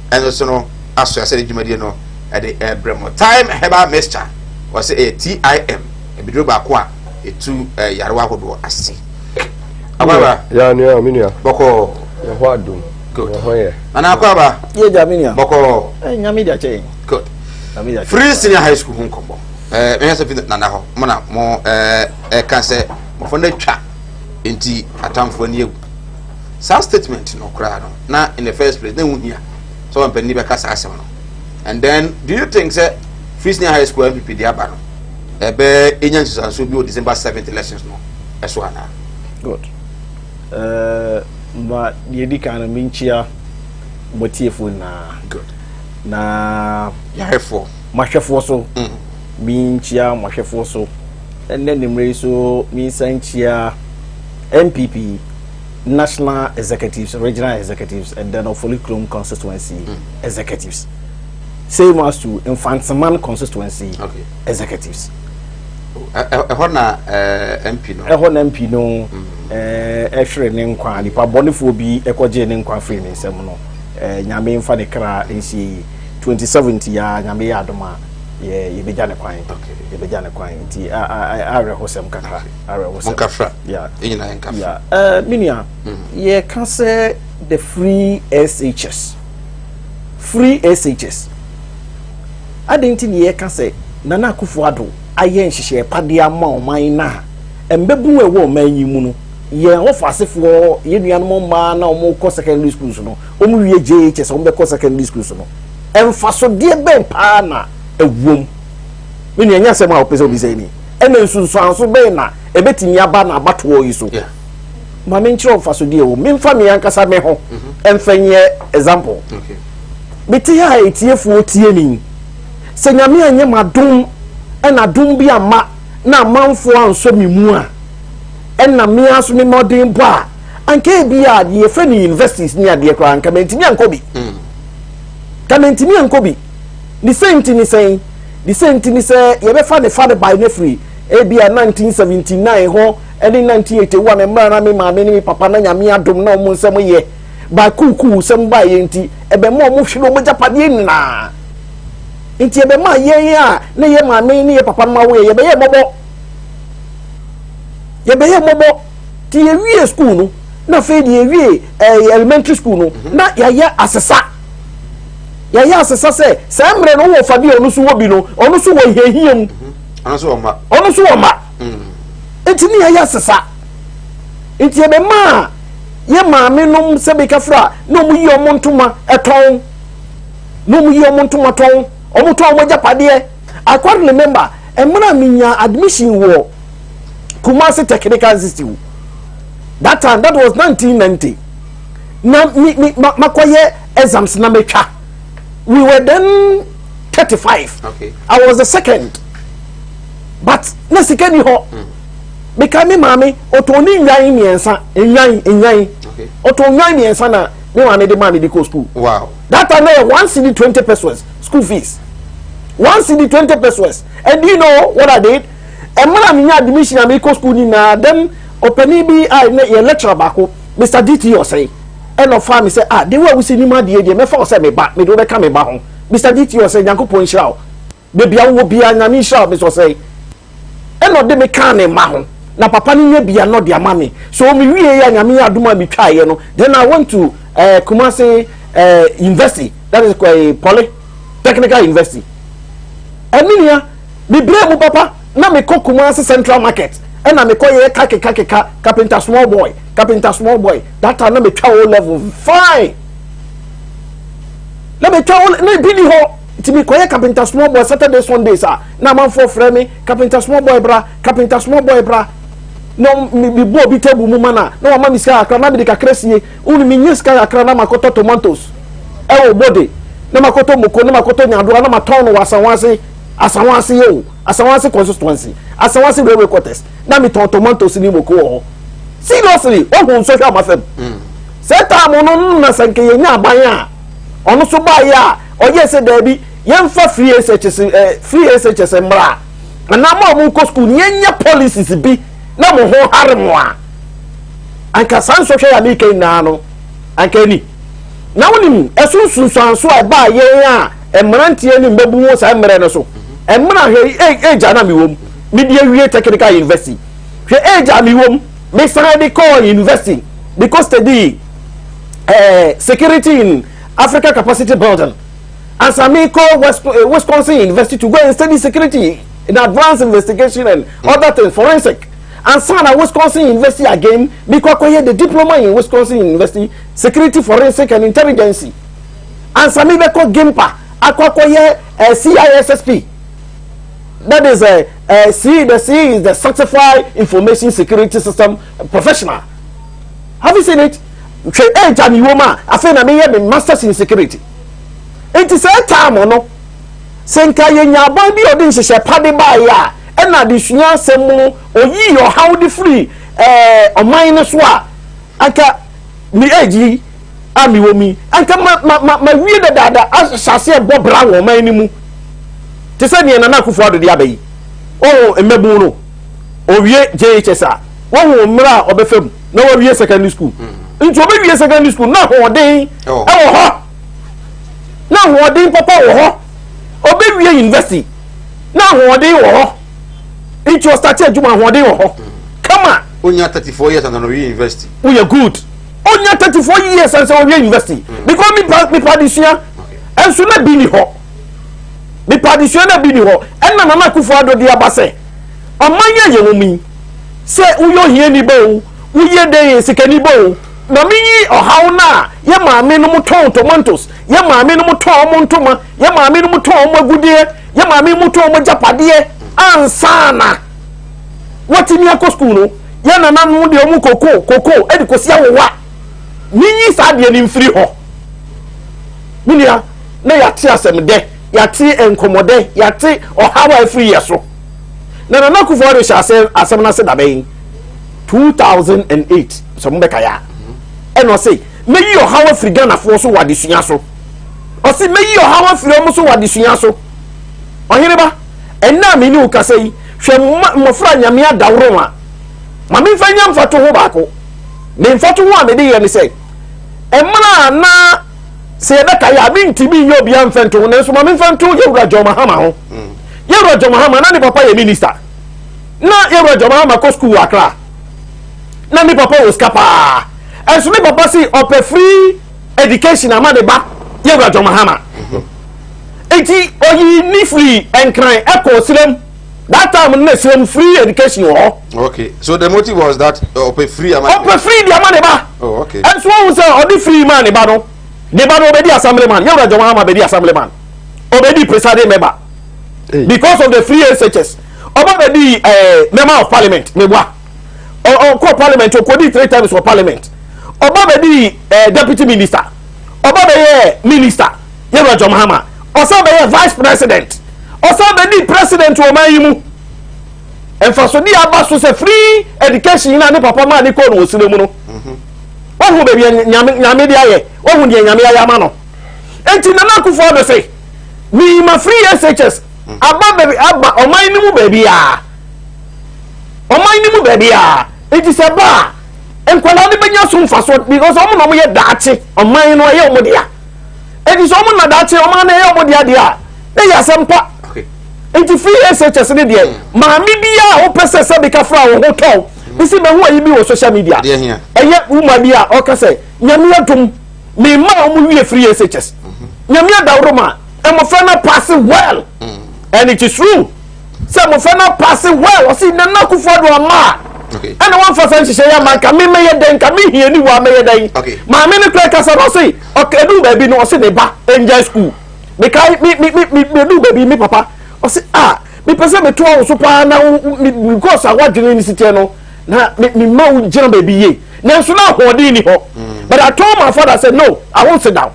ɛnso so no aso yasene dwumadie no ɛde ɛbrɛ mo. Time Herbal Mixture, wɔsɛ ɛyɛ TIM ebiduro baako a etu yarewa ahodoɔ ase. Akwaba. Ya nua, mi nua. Bɔkɔ. Yɛ hɔ adum. Good. Yɛ hɔ yɛ. Nana akwaba. Yɛ gya, mi nua. Bɔkɔ. Ɛ Nyame di akyɛ yɛn. Good. Nyame di akyɛ. Free senior high school ho nkɔmmɔ, mehwɛ sɛ fi nana hɔ mo na mo ɛka sɛ mmɔfra no atwa nti atamfoɔ ani awu. Saa statement no koraa no, na in the first place na ɛho hia sɛ ɔmpanin bɛka saa asɛm no? And then do you think sɛ free senior high school NPP de aba no ɛbɛ ɛnya nsusuansoɔ bi wɔ December 7th elections no ɛso anaa? Good. Ma deɛ di kan no, menkyia mɔtiefoɔ nyinaa. Good. Na yɛahwɛfoɔ. Mahwɛfoɔ so, menkyia mahwɛfoɔ so. Ɛnɛ nimmerɛ yi so, mensa nkyia NPP national executives, regional executives and then Ofolikrom constituency executives, same as to Mfantseman constituency executives. Ɛhɔ na MP no. Ɛhɔ na MP no ɛhwere ne nkwa, nipa bɔnefoɔ bi ɛkɔgye ne nkwa firi ne nsam no. Nyame mfa ne kra nsie yi. 2070 ya, Nyame yɛ adom a, yɛ yɛbɛgya ne kwan, yɛbɛgya ne kwan. Nti awerɛhosɛm kakra, awerɛhosɛm. Monkafra. Ya. Ɛnyinaa yɛnkafra. Ya, me nua, yɛka sɛ the free SHS, free SHS adɛn nti ne yɛka sɛ Nana Akufo Addo ayɛ nhyehyɛe padeɛ ama ɔman no a mbɛbu ɛwɔ ɔman yi mu no, yɛn wɔfa asefoɔ, yɛn nuanom mmaa na wɔn kɔ secondary schools no, wɔn wie JHS, wɔn bɛkɔ secondary schools no, mfasodeɛ bɛn paa na ɛwom? Me nua, nyɛ asɛm a wɔpɛ sɛ obi sɛ ni, ɛna nsunsuanso bɛn na ɛbɛtumi aba na abatoɔ yi so? Maame, nkyerɛ mfasodeɛ wɔ memfa me ankasa me ho ɛmfa nyɛ example. Mete ha a etiefoɔ tie mi sɛ Nyame anyɛ m'adom ɛna adom bi ama na amanfoɔ ansɔ me mu a, ɛna mmea nso me mmɔden bɔ a, anka ebi a deɛ yɛfrɛ no universities ne adeɛ koraa, anka mantumi ankɔ bi, ka mantumi ankɔ bi. Ne sɛ nti ne sɛn? Ne sɛ nti ne sɛ yɛbɛfa ne fa de bae no afiri ebi a 1979 hɔ ɛne 1981 mmerɛ na me maame ne me papa na Nyame adom na ɔmo nsɛm yɛ ba kuukuu sɛm baeɛ, nti ɛbɛma ɔmo hwere ɔmo agyapadeɛ nyinaa. Nti ɛbɛma yɛn a ne yɛ maame ne yɛ papa no ma woyɛ, yɛbɛyɛ mmɔbɔ, yɛbɛyɛ mmɔbɔ. Nti yɛwie school no na afei de yɛwie elementary school no na yɛayɛ asesa, yɛayɛ asesa sɛ saa mmerɛ no wowɔ fa bi a ɔno nso wɔ bi no, ɔno nso wɔ hiahia mu. Ɔno nso wɔ mma. Ɔno nso wɔ mma. Nti ne yɛayɛ asesa, nti yɛbɛma a yɛ maame nom sɛ bɛkafra na ɔmo yi ɔmo ntoma ɛtɔn, na ɔmo yi ɔmo ntoma tɔn, ɔmo tɔn ɔmo agyapadeɛ. I quite remember mmerɛ a menya admission wɔ Kumasi Technical Institute that time, that was 1990, na mi mi ma makɔyɛ exams na metwa. We were then 35. I was the second, but na sika ni hɔ. Meka me maame ɔtɔn ne nnwan mmiɛnsa, nnwan ɔtɔn nnwan mmiɛnsa na me maame de maa me de kɔ school. That time na yɛ 1 cedi 20 pesewas school fees, 1 cedi 20 pesewas. And do you know what I did? Mmerɛ a menya admission a mekɔ school nyinaa, then ɔpanin bi a ne yɛ lecturer baako, Mr DT Ɔsɛe, ɛna ɔfaa me sɛ, ah, de wo a wosi nim adeɛ deɛ, mɛfa wo sɛ me ba, mede wo bɛka me ba ho. Mr DT Ɔsɛe, Nyankopɔn nhyira wo, baabi a wowɔ biara, Nyame nhyira wo, Mr Ɔsɛe. Ɛna ɔde me kaa ne mma ho na papa no nya bia na ɔde ama me. So me wie yɛ a, Nyame yɛ adom a metwaeɛ no, then I went to Kumasi University, that is Poly Technical University. Ɛme nua, mebrɛ mu papa na mekɔ Kumasi Central Market. Ɛna mekɔ yɛ ka keka keka carpenter small boy carpenter small boy that time na metwa O level fine na metwa O na ebi ni hɔ nti mekɔyɛ carpenter small boy Saturday Sundays a na amanfoɔ frɛ me carpenter small boy bra carpenter small boy bra na mebɔ obi table mu ma na na wama me sika kakra na mede kakra sie wone menye sika kakra na makɔtɔ tomatoes ɛwɔ bode na makɔtɔ moko na makɔtɔ nyadoa na matɔn no wɔ asanwase Asawase yɛ o, Asawase constituency, Asawase railway quarters, na mi tɔn tomatoes ni moko wɔ hɔ. Seriously, ohun nsɔhwɛ a ma fam. Sɛ taamu no na sɛ nka yɛnya aban a, ɔno so baayɛ a, ɔyɛ sɛ daabi, yɛmfa free SHS, eh, free SHS mmra. Anaa mo a mokɔ school no, yɛnyɛ policies bi na mo ho hare mo a. Anka saa nsɔhwɛ a meka nyinaa no, anka ni. Na wonim ɛso nsunsuanso a ɛbaa yɛn a mmeranteɛ ne mmabun wɔ saa mmerɛ no so. Mmerɛ a hwɛ age a na mewɔ mu, mede awie technical university. Hwɛ age a mewɔ mu, mesan de kɔɔ university because study eh, security in Africa capacity building. Ansa mekɔ West, eh, Wisconsin University to go and study security in advanced investigation and other things, forensic. Ansa na Wisconsin University again, mekɔ akɔyɛ the diploma in Wisconsin University Security Forensic and Intelligence. Ansa mebɛkɔ GIMPA akɔ akɔyɛ uh, CISSP. That is a, uh, uh, C, the C is the Certified Information Security System Professional. Have you seen it? Hwɛ age a mewɔ mu a, afei na meyɛ me masters in security. Nti sɛ time no, Sɛ nka yɛnya aban bi a ɔde nhyehyɛ pa de baeɛ a, ɛna adesua asɛm mu no, ɔyii ɔhaw de firi ɛɛ ɔman no so a, anka me age yi a mewɔ mu yi, anka ma ma ma ma wie dadaada ahyɛ aseɛ bɔ bra wɔ ɔman no mu. Te sɛ deɛ Nana Akufo-Addo de aba yi. Wɔn mmabun no, ɔwie JHS a, wɔn mmerɛ a ɔbɛfa mu na wawie secondary school. Nti ɔbɛwie secondary school na ahoɔden ɛwɔ hɔ. na ahoɔden papa wɔ hɔ ɔbɛwie university na ahoɔden wɔ hɔ nti ɔstate adwuma ahoɔden wɔ hɔ kama. Onya 34 years ansa na ɔwie university. Woyɛ good onya 34 years ansa ɔwie university mm. because mipa mipa adesua nso na bi ni hɔ mipa adesua na bi ni hɔ ɛna Nana Akufo Addo de aba sɛ ɔman yɛ yɛn wɔn yi sɛ woyɛ ohiani ba o woyɛ dɛ sikani ba o. Na menyi ɔhaw no a yɛ maame nom tɔn tomatoes, yɛ maame nom tɔn wɔn ntoma, yɛ maame nom tɔn wɔn agudeɛ, yɛ maame nom tɔn wɔn agyapadeɛ ansa na wɔatumi akɔ sukuu no, yɛ nananom deɛ wɔn koko koko de kɔsi awowa. Menyi saa adeɛ no mfiri hɔ. Me nua, na yɛate asɛm dɛ, yɛate nkɔmmɔdɛ, yɛate ɔhaw a ɛfiri yɛ so. Na Nana Akufo-Addo hyɛ asɛm no ase dabɛn? 2008 sɛ mo bɛka ya ɛna ɔse mɛyi ɔhaw afiri Ghanafoɔ so wɔ adesua so ɔse mɛyi ɔhaw afiri ɔmo so wɔ adesua so ɔhene ba ɛnna a mene wo kasa yi hwɛ mmɔfra nyame adaworo a ma memfa nya mfato ho baako me mfato ho a mede yɛ ne sɛ mmerɛ a na sɛ yɛbɛka yɛ a mentumi nyɛ obiara mfa nto ho nanso ma memfa nto yɛwura John Mahama ho yɛwura John Mahama na ne papa yɛ minister na yɛwura John Mahama kɔ sukuu wɔ Accra na ne papa wɔ sika paa ɛnso ne papa si ɔpɛ free education ama ne ba yɛwura John Mahama eti oyi ne free nkran ɛkɔ sirem that time na sirem free education wɔ hɔ. okay so the motive was that ɔpɛ uh, free ama. ɔpɛ free di ama ne ba. oh okay. ɛnso ohun sɛ ɔde free ma ne ba no ne ba no ɔbɛdi assemblyman yɛwura John Mahama bɛdi assemblyman ɔbɛdi presiding member. because of the free SHS ɔba bɛ di ɛɛ eh, member of parliament meboa ɔkɔ parliament ɔkɔ three times for parliament ɔba bɛ di ɛɛ eh, deputy minister ɔba bɛ yɛ minister yɛwura John Mahama ɔsan bɛ yɛ vice president ɔsan bɛ di president wɔ ɔman yi mu nfasodi aba so sɛ free education yi na ne papa maa ne kɔɔ no wɔ sire mu no wɔhu baabi nyame nyame de ayɛ wɔhu deɛ nyame ayɛ ama no. Enti Nana Akufo Addo se, Meyima free SHS aba baabi aba ɔman no mu baabiara. Ɔman no mu baabiara. Enti sɛ ba a, nkwadaa no bɛnya so mfasoɔ because wɔn na wɔyɛ daakye ɔman no ɛyɛ wɔn dea. Enti sɛ wɔn na daakye ɔman no ɛyɛ wɔn dea deɛ a, na ɛyɛ asɛm pa. Enti free SHS ne deɛ, maame biara a wopɛ sɛ sɛbi kafra wo ho tɔw, bisi mahu ayi bi wɔ social media. Ɛyɛ wuma bi a ɔka sɛ, Nyame adom me mma a wɔn wie free SHS nyame adaworo ma mmɔfra no pass well and it is true. Sɛ mmɔfra no apaase well, ɔse Nana Akufo-Addo amma a, ɛna wamfa saa nhyehyɛeɛ amma nka me mɛyɛ dɛn, nka me hiani wɔ a mɛyɛ dɛn. Maame no koraa kasa no ɔse, ɛduu baabi no ɔse ne ba ngyae school. Mekae me me me me meduu baabi me papa ɔse ah mepɛ sɛ metoa wo so paa na wo me because a woadwene ne si teɛ no na me me ma wo gyina baabi yie nanso na ahoɔden ni hɔ mm. but I told my father say no I won't sit down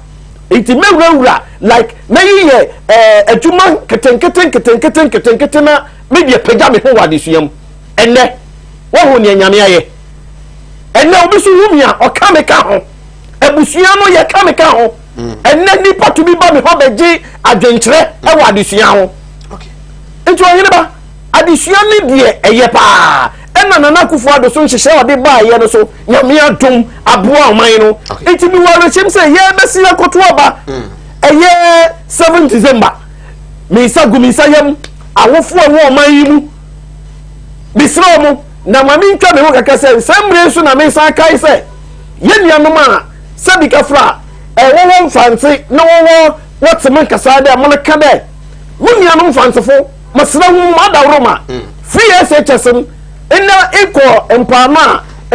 nti mɛwurawura like mɛyi yɛ ɛɛ eh, adwuma nketenkete nketenkete nketenkete na me deɛ pagya me ho wɔ adesua mu ɛnɛ wɔho nea nyame ayɛ ɛnɛ obi so hu mi a ɔka me ka ho abusua no yɛka me ka ho mm. ɛnɛ nipa tumi ba me hɔ bɛgye adwenkyerɛ ɛwɔ adesua ho nti ɔhene ba adesua ne deɛ ɛyɛ paa ɛna Nana Akufo Addo so nhyehyɛ ɔde baayɛ no so nyame adom aboa ɔman no nti mewɔ awerɛhyɛm sɛ yɛbɛsi akɔto aba mm. ɛyɛ 7 December me nsa gu me nsa yam awofo a ɛwɔ ɔman yi mu mesrɛ ɔmo na ma mentwa me ho kakra sɛ nsɛm mmere nso na mensan kae sɛ Yɛn nuanom a sɛbi kafra a wɔwɔ Mfantse na wɔwɔ wɔtse me nkasaa dɛ moreka dɛ, Mo nuanom Mfantsefo, meserɛ hom m'adaworoma, free SHS no, ndɛ ekɔ mpoano a,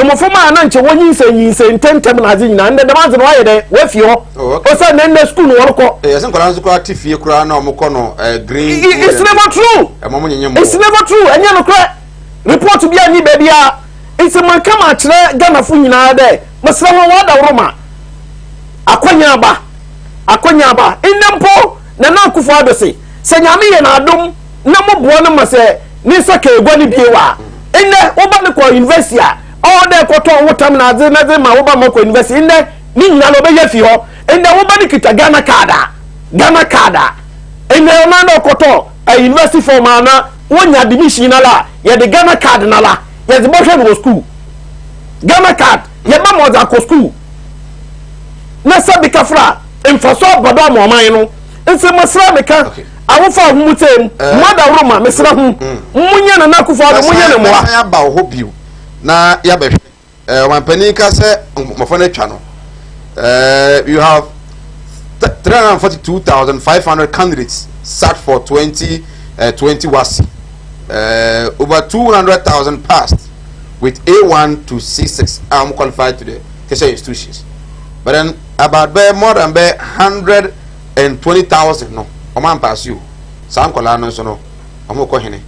mboframba a na nkyɛ wonyinsɛn nyinsɛn ntsɛntsɛm na adze nyina, ndɛ dɛm adze no wɔayɛ dɛn, woefi hɔ, Oh, okay. osiandɛ ndɛ skuul no wɔrokɔ. Eh, yɛsɛ nkwadaa nso koraa te fie koraa na wɔn kɔ no eh, green. It's never true. Ɛmɔ mo nyenye mo. It's never true. Ɛnyɛ nokorɛ. Report bi a ni baabi a. Ntsi maka makyerɛ Ghanafo nyinaa dɛ meserɛ hɔn wɔadaworoma akwanya aba, akwanya aba. Ndɛ mpo Nana Akufo Addo se sɛ Nyame yɛ n'adom na moboa no ma sɛ ne nsa ka egua no bio a, ndɛ wo ba no kɔ university a, ɔwɔ dɛ ekɔtɔn wo tam na adze na dze ma wo ba ma ɔkɔ university, ndɛ ne nyina no ɔbɛyɛ efi hɔ. Ndɛ wo ba no kitsa Ghana card a, Ghana card a, ndɛ ɔnoara na ɔkɔtɔ university form a na wonya admission nala a, yɛde Ghana card nala. Yɛdze bɔhwɛ no wɔ skuul. Ghana card, yɛbɛma ɔdze akɔ skuul. Na sɛ bi kafra a, mfaso aba do ama ɔman no. Ntsi mesrɛ meka awofo a hom tsie mu, mo adaworoma, mesrɛ hom, monyɛ Nana Akufo-Addo, monyɛ no mboa. Mɛsan aba wo hɔ bio na yɛabɛhwɛ. Ɔmanpanin ka sɛ mmɔfra no atwa no. You have 342,500 candidates sat for 2020 uh, WASSCE. Over 200,000 passed with A1 to C6 um, qualified to the tertiary institutions. But then about be more than be 120,000 no, ɔmo ampaase o. Saa nkɔlaa no nso no, ɔmo kɔ hene.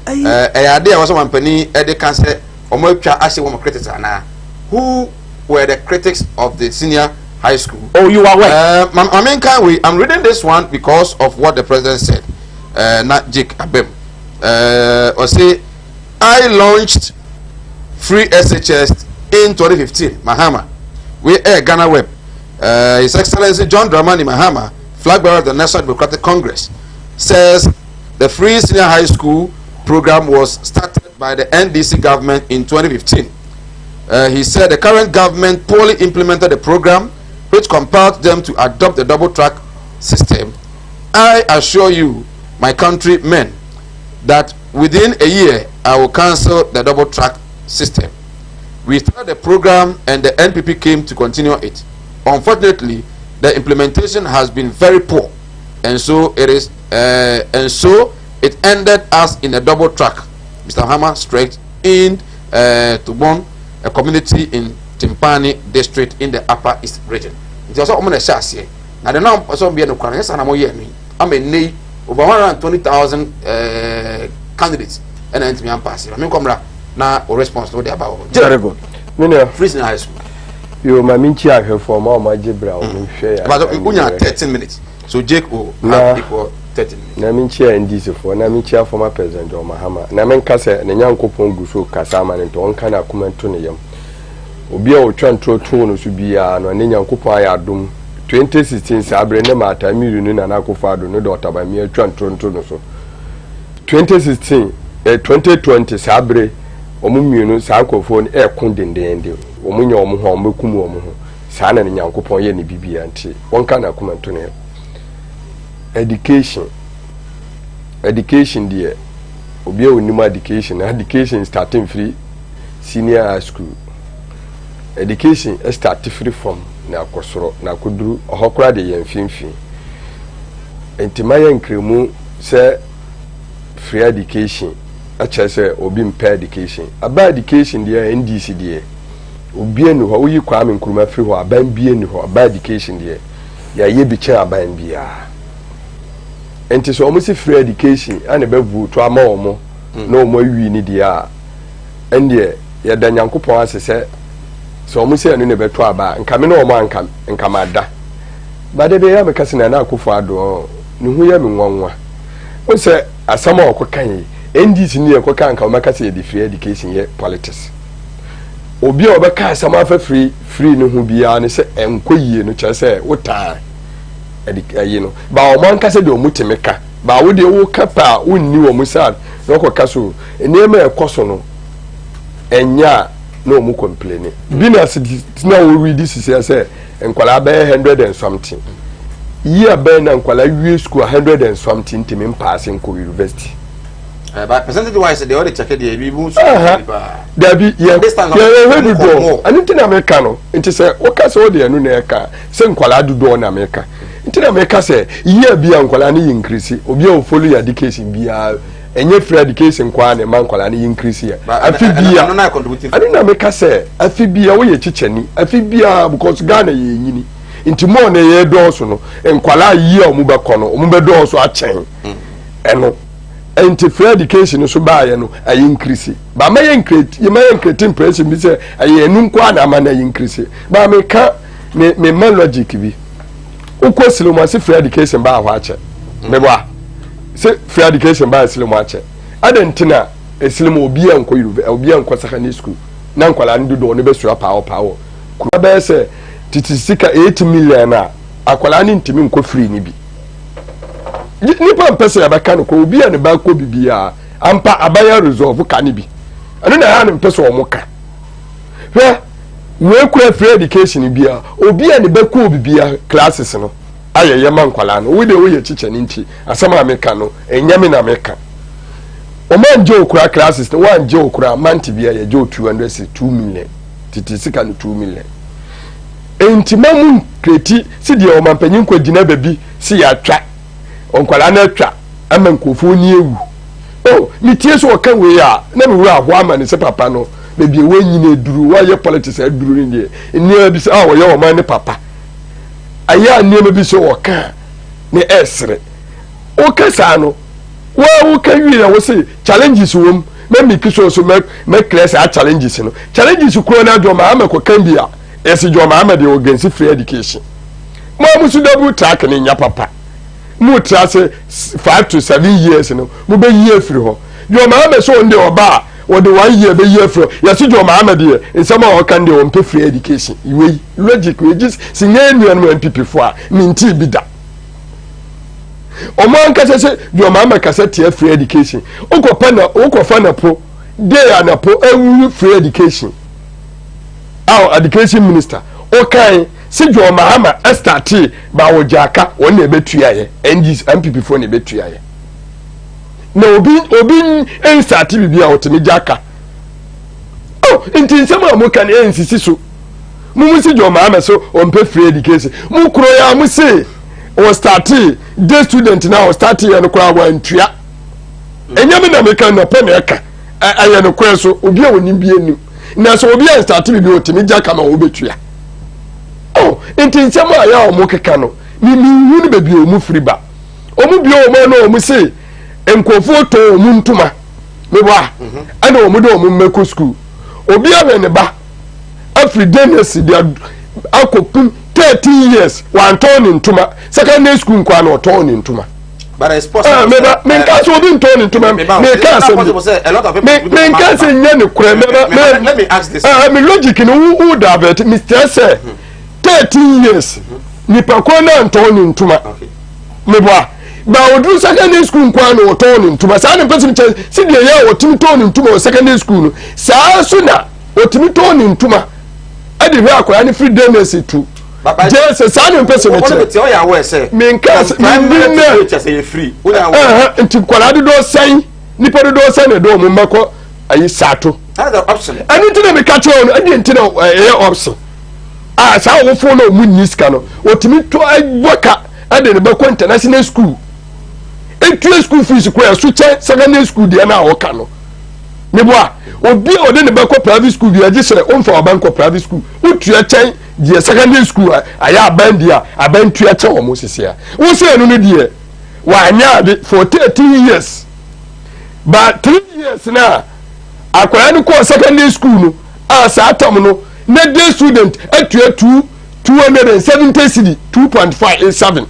Ɛyɛ ade a wɔsɛ ɔmanpanin ɛde ka sɛ ɔmo atwa ahyɛ wɔn critics anaa? Who were the critics of the senior high school? Oh, you are aware. Maame nkan wei, I'm reading this one because of what the president said. Na Jake Abem. Ɔse, I launched free SHS in 2015, Mahama. We air Ghana Web. His Excellency John Dramani Mahama, flag bearer of the National Democratic Congress, says the free senior high school program was started by the NDC government in 2015. He said the current government poorly implemented the program, which compelled them to adopt the double track system. I assure you, my countrymen, that within a year I will cancel the double track system. We started the program and the NPP came to continue it. Unfortunately, the implementation has been very poor, and so it is, and so it ended us in a double track. Mr. Hammer stressed in Tubon, a community in Timpani district in the Upper East region. Nti ɔsɛ ɔmo na ɛhyɛ aseɛ na de na ɔsɛ ɔmo yɛ no kora no ɛsɛ na mo yɛ no yi ama ɛnɛ yi over 120,000 candidates ɛna ntumi ampa ase maame nkɔmra na o response no de aba wɔ hɔ. Very good. Menua. Free senior high school. Yo, maame nkyi ahwɛfoɔ ma ɔmo agye bra ɔmo hwɛ yɛ. But wonya 13 minutes so Jake will have equal 13 minutes. Na menkyia NDC foɔ, na menkyia former President John Mahama, na menka sɛ ne Nyankopɔn gu so kasa ama no nti ɔnka n'akoma nto ne yam. Obi a ɔtwa ntorɔ too no so biara no, ɛnɛ Nyankopɔn ayɛ adom. 2016 saa berɛ ne Martha Amiru ne Nana Akufo-Addo ne Dɔkta Bawumia atwa ntorɔ nto no so. 2016, eh, 2020 saa berɛ wɔn mmienu saa nkurɔfoɔ no ɛreko dendeenden. Wɔn nya wɔn ho a wɔbɛkum wɔn ho. Saa na ne Nyankopɔn yɛ ne bibia nti wɔnka n'akoma nto ne yam. Education education deɛ obi a onim education education start mfiri senior high school education start firi fam na akɔ soro na akɔduru ɔhɔ koraa deɛ yɛn mfimfini nti ma yɛ nkremu sɛ free. free education kyerɛ sɛ obi mpɛ education. Aba education deɛ NDC deɛ obi ani hɔ woyi Kwame Nkrumah firi hɔ aban bi ani hɔ aba education deɛ yɛayɛ bi kyɛn aban biara. Nti sɛ wɔn si free education ɛna bɛ vote ama wɔn na wɔn awi ne deɛ a ɛndeɛ yɛda Nyankopɔn ase sɛ sɛ wɔn sɛ ɛno na ɛbɛtɔ aba a nka me ne wɔn anka nka ma da. Bade bɛyɛ a meka sɛ Nana Akufo Addo ne ho yɛ me nwanwa. Wo sɛ asɛm a ɔkɔka yi, NDC ne yɛkɔka nka wɔbɛka sɛ yɛde free education yɛ politics. Obi a ɔbɛka asɛm afa free free no ho biara ne sɛ ɛnkɔ yie no kyerɛ sɛ wotaa ɛyi no. Ba wɔn ankasa deɛ wɔn tumi ka. Ba wo deɛ woka pɛ a wonni wɔn saa na ɔkɔka so nneɛma a ɛkɔ so no ɛnyɛ a na wɔn complain. Bi na na wɔredi sisi sɛ nkwadaa bɛyɛ 100 and something year bɛn na nkwadaa wie school 100 and something ntumi mpaase nkɔ university. But percentage wise deɛ ɔde kyɛkɛ deɛ ebi mu nso Dabi, yɛ yɛ yɛ dodoɔ ɛno nti na meka no. Nti sɛ woka sɛ wode ɛno na ɛka sɛ nkwadaa dodoɔ na meka nti na meka sɛ year bi a nkwadaa no yɛ increase. Obi a ofollow yɛ education biara, ɛnyɛ free education kwaa na ɛma nkwadaa no yɛ increase yɛ afi bia. Ɛno na meka sɛ afi bia woyɛ kyikyɛni afi bia because Ghana yɛ nyini nti mɔɔ na yɛ dɔɔso no, nkwadaa yi a wɔn bɛkɔ no wɔn bɛ dɔɔso akyɛn ɛno. Nti free education nso baayɛ no ɛyɛ increase ba ma yɛ increase yɛ ma yɛ increase impression bi sɛ ɛyɛ ɛnu nko a na ama na ɛyɛ increase ba. Meka me me ma logic bi. Wokɔ Silomu ase, free education baa hɔ akyɛ. Meboa sɛ free education baa Silomu akyɛ ɛde nti na Esilim obi a nkɔ university, obi a nkɔ secondary school na nkwadaa no dodoɔ no bɛsua paawɔ paawɔ kuro bɛyɛ sɛ tete sika 8 million a akwadaa no ntumi nkɔ free ni bi. Nipa mpɛ sɛ yɛbɛka no kɔ obi a ne ba kɔ bibiara ampa abayɛ resolve ka ne bi. Ɛno na ɛyɛ ne mpɛ sɛ ɔmo ka. Hwɛ, wei kura free education bia obi a ne ba kɔ bibia classes no ayɛ yɛ ma nkwadaa no. Wo de woyɛ kyikyɛ ne nti asɛm a meka no ɛnyɛ me na meka. Ɔmo angye okura classes no, wangye okura mante bia yɛgye o 200 si 2 million tete sika no 2 million. Nti ma mu nkreti si deɛ ɔmampanyin kɔ gyina baabi si yɛatwa nkwadaa no atwa ama nkurɔfoɔ ni ewu o. Metie sɛ ɔka wei a na me wura ahoa ama ne sɛ papa no baabi a wɔnyina aduru wɔayɛ politics aduru no deɛ, nneɛma bi sɛ a wɔyɛ ɔman ne papa ayɛ a nneɛma bi sɛ ɔka ne ɛsere woka saa no wɔn woka wie a wɔsɛ challenges wɔ mu. Mɛ make sure so mɛ mɛ clear saa challenges no. Challenges kuro no adwo maa mɛ kɔka bi a yɛsɛ dwo maa mɛ deɛ ɔgansi free education mo a mo so double track ne nya papa mo tra se 5 to 7 years no mo bɛ yi afiri hɔ. Dwo maa mɛ so ɔn deɛ ɔba a wɔde one year bɛ yi afiri hɔ. Yɛsɛ dwo maa mɛ deɛ nsɛm a ɔka deɛ ɔmpɛ free education. Wei logic wei gye si nyɛ nuanom NPP fo a minti bi da. Ɔmo ankasa sɛ deɛ ɔmo ama kasa tia free education. Wokɔpɛ na wokɔfa Napo de a Napo awu free education a education minister ɔkan sɛ deɛ ɔmo ama ɛstarte ba wɔgya aka wɔn na ɛbɛtua yɛ NDC NPP foɔ na ɛbɛtua yɛ na obi obi nstarte biribi a ɔtumi gya aka. Oh, nti nsɛm a mo ka no ɛnsisi so. Mo mo si deɛ ɔmo ama so ɔmpɛ free education. Mo kuro yɛ a mo se wɔ starte day student na wɔ starte yɛ no koraa wɔntua. Ɛnyɛ mi na mi ka na pɛ na ɛka ɛyɛ no korɛ so. Obi a onim bi anim na sɛ obi a starte bibi otumi gya kama wɔbɛtua. Oh, nti nsɛm a yɛ a wɔn keka no mi mi hu no baabi a wɔn firi ba. Wɔn bie wɔn ano wɔn se nkurɔfoɔ tɔn wɔn ntoma mebɔ a ɛna wɔn de wɔn mmɛkɔ sukuu. Obi ahwɛ ne ba afiri denesi de akɔpem 13 years wantɔn ne ntoma. Secondary school nkwa na ɔtɔn ne ntoma. But it's possible. Ah, meba menka sɛ obi ntɔn ne ntoma. Meka asɛm bi, menka sɛ nyɛ ne korɛ. Meba let me ask this. Ah, me logic no wo wo divert me kyerɛ sɛ 13 years nipa koro na ntɔn ne ntoma meboa ba oduru secondary school nkwa na ɔtɔn ne ntoma. Saa ne mpɛsɛ kyɛ si deɛ yɛ a ɔtumi tɔn ne ntoma wɔ secondary school no saa so na ɔtumi tɔn ne ntoma ɛde hwɛ akwadaa ne firi denesi tu gye sɛ saa ne mpɛsɛ mi kyerɛ. Menka sɛ mendi nɛ nti nkwadaa dodoɔ sɛn, nipa dodoɔ sɛn na ɛde wɔn mma kɔ ayi saato? Ɛno nti na meka kyerɛ wɔn ɛdeɛ nti na ɛyɛ option a saa awofoɔ na wɔn nni sika no wɔtumi to ɛbɔ ka ɛde ne bɛkɔ international school. yɛde tua school fees kora ɛso kyɛ secondary school deɛ no a ɔka no. Meboa obi a ɔde ne bɛkɔ private school bi agye sɛ ɔmfa ɔba nkɔ private school, wotua kyɛn deɛ secondary school a ayɛ aban deɛ a aban tua kyɛn wɔn sisi a wosɛ ɛno no deɛ wanyɛ ade for 13 years, but 3 years na akwadaa no kɔɔ secondary school no a, saa tam no na day student atua 270 cedi, 2.57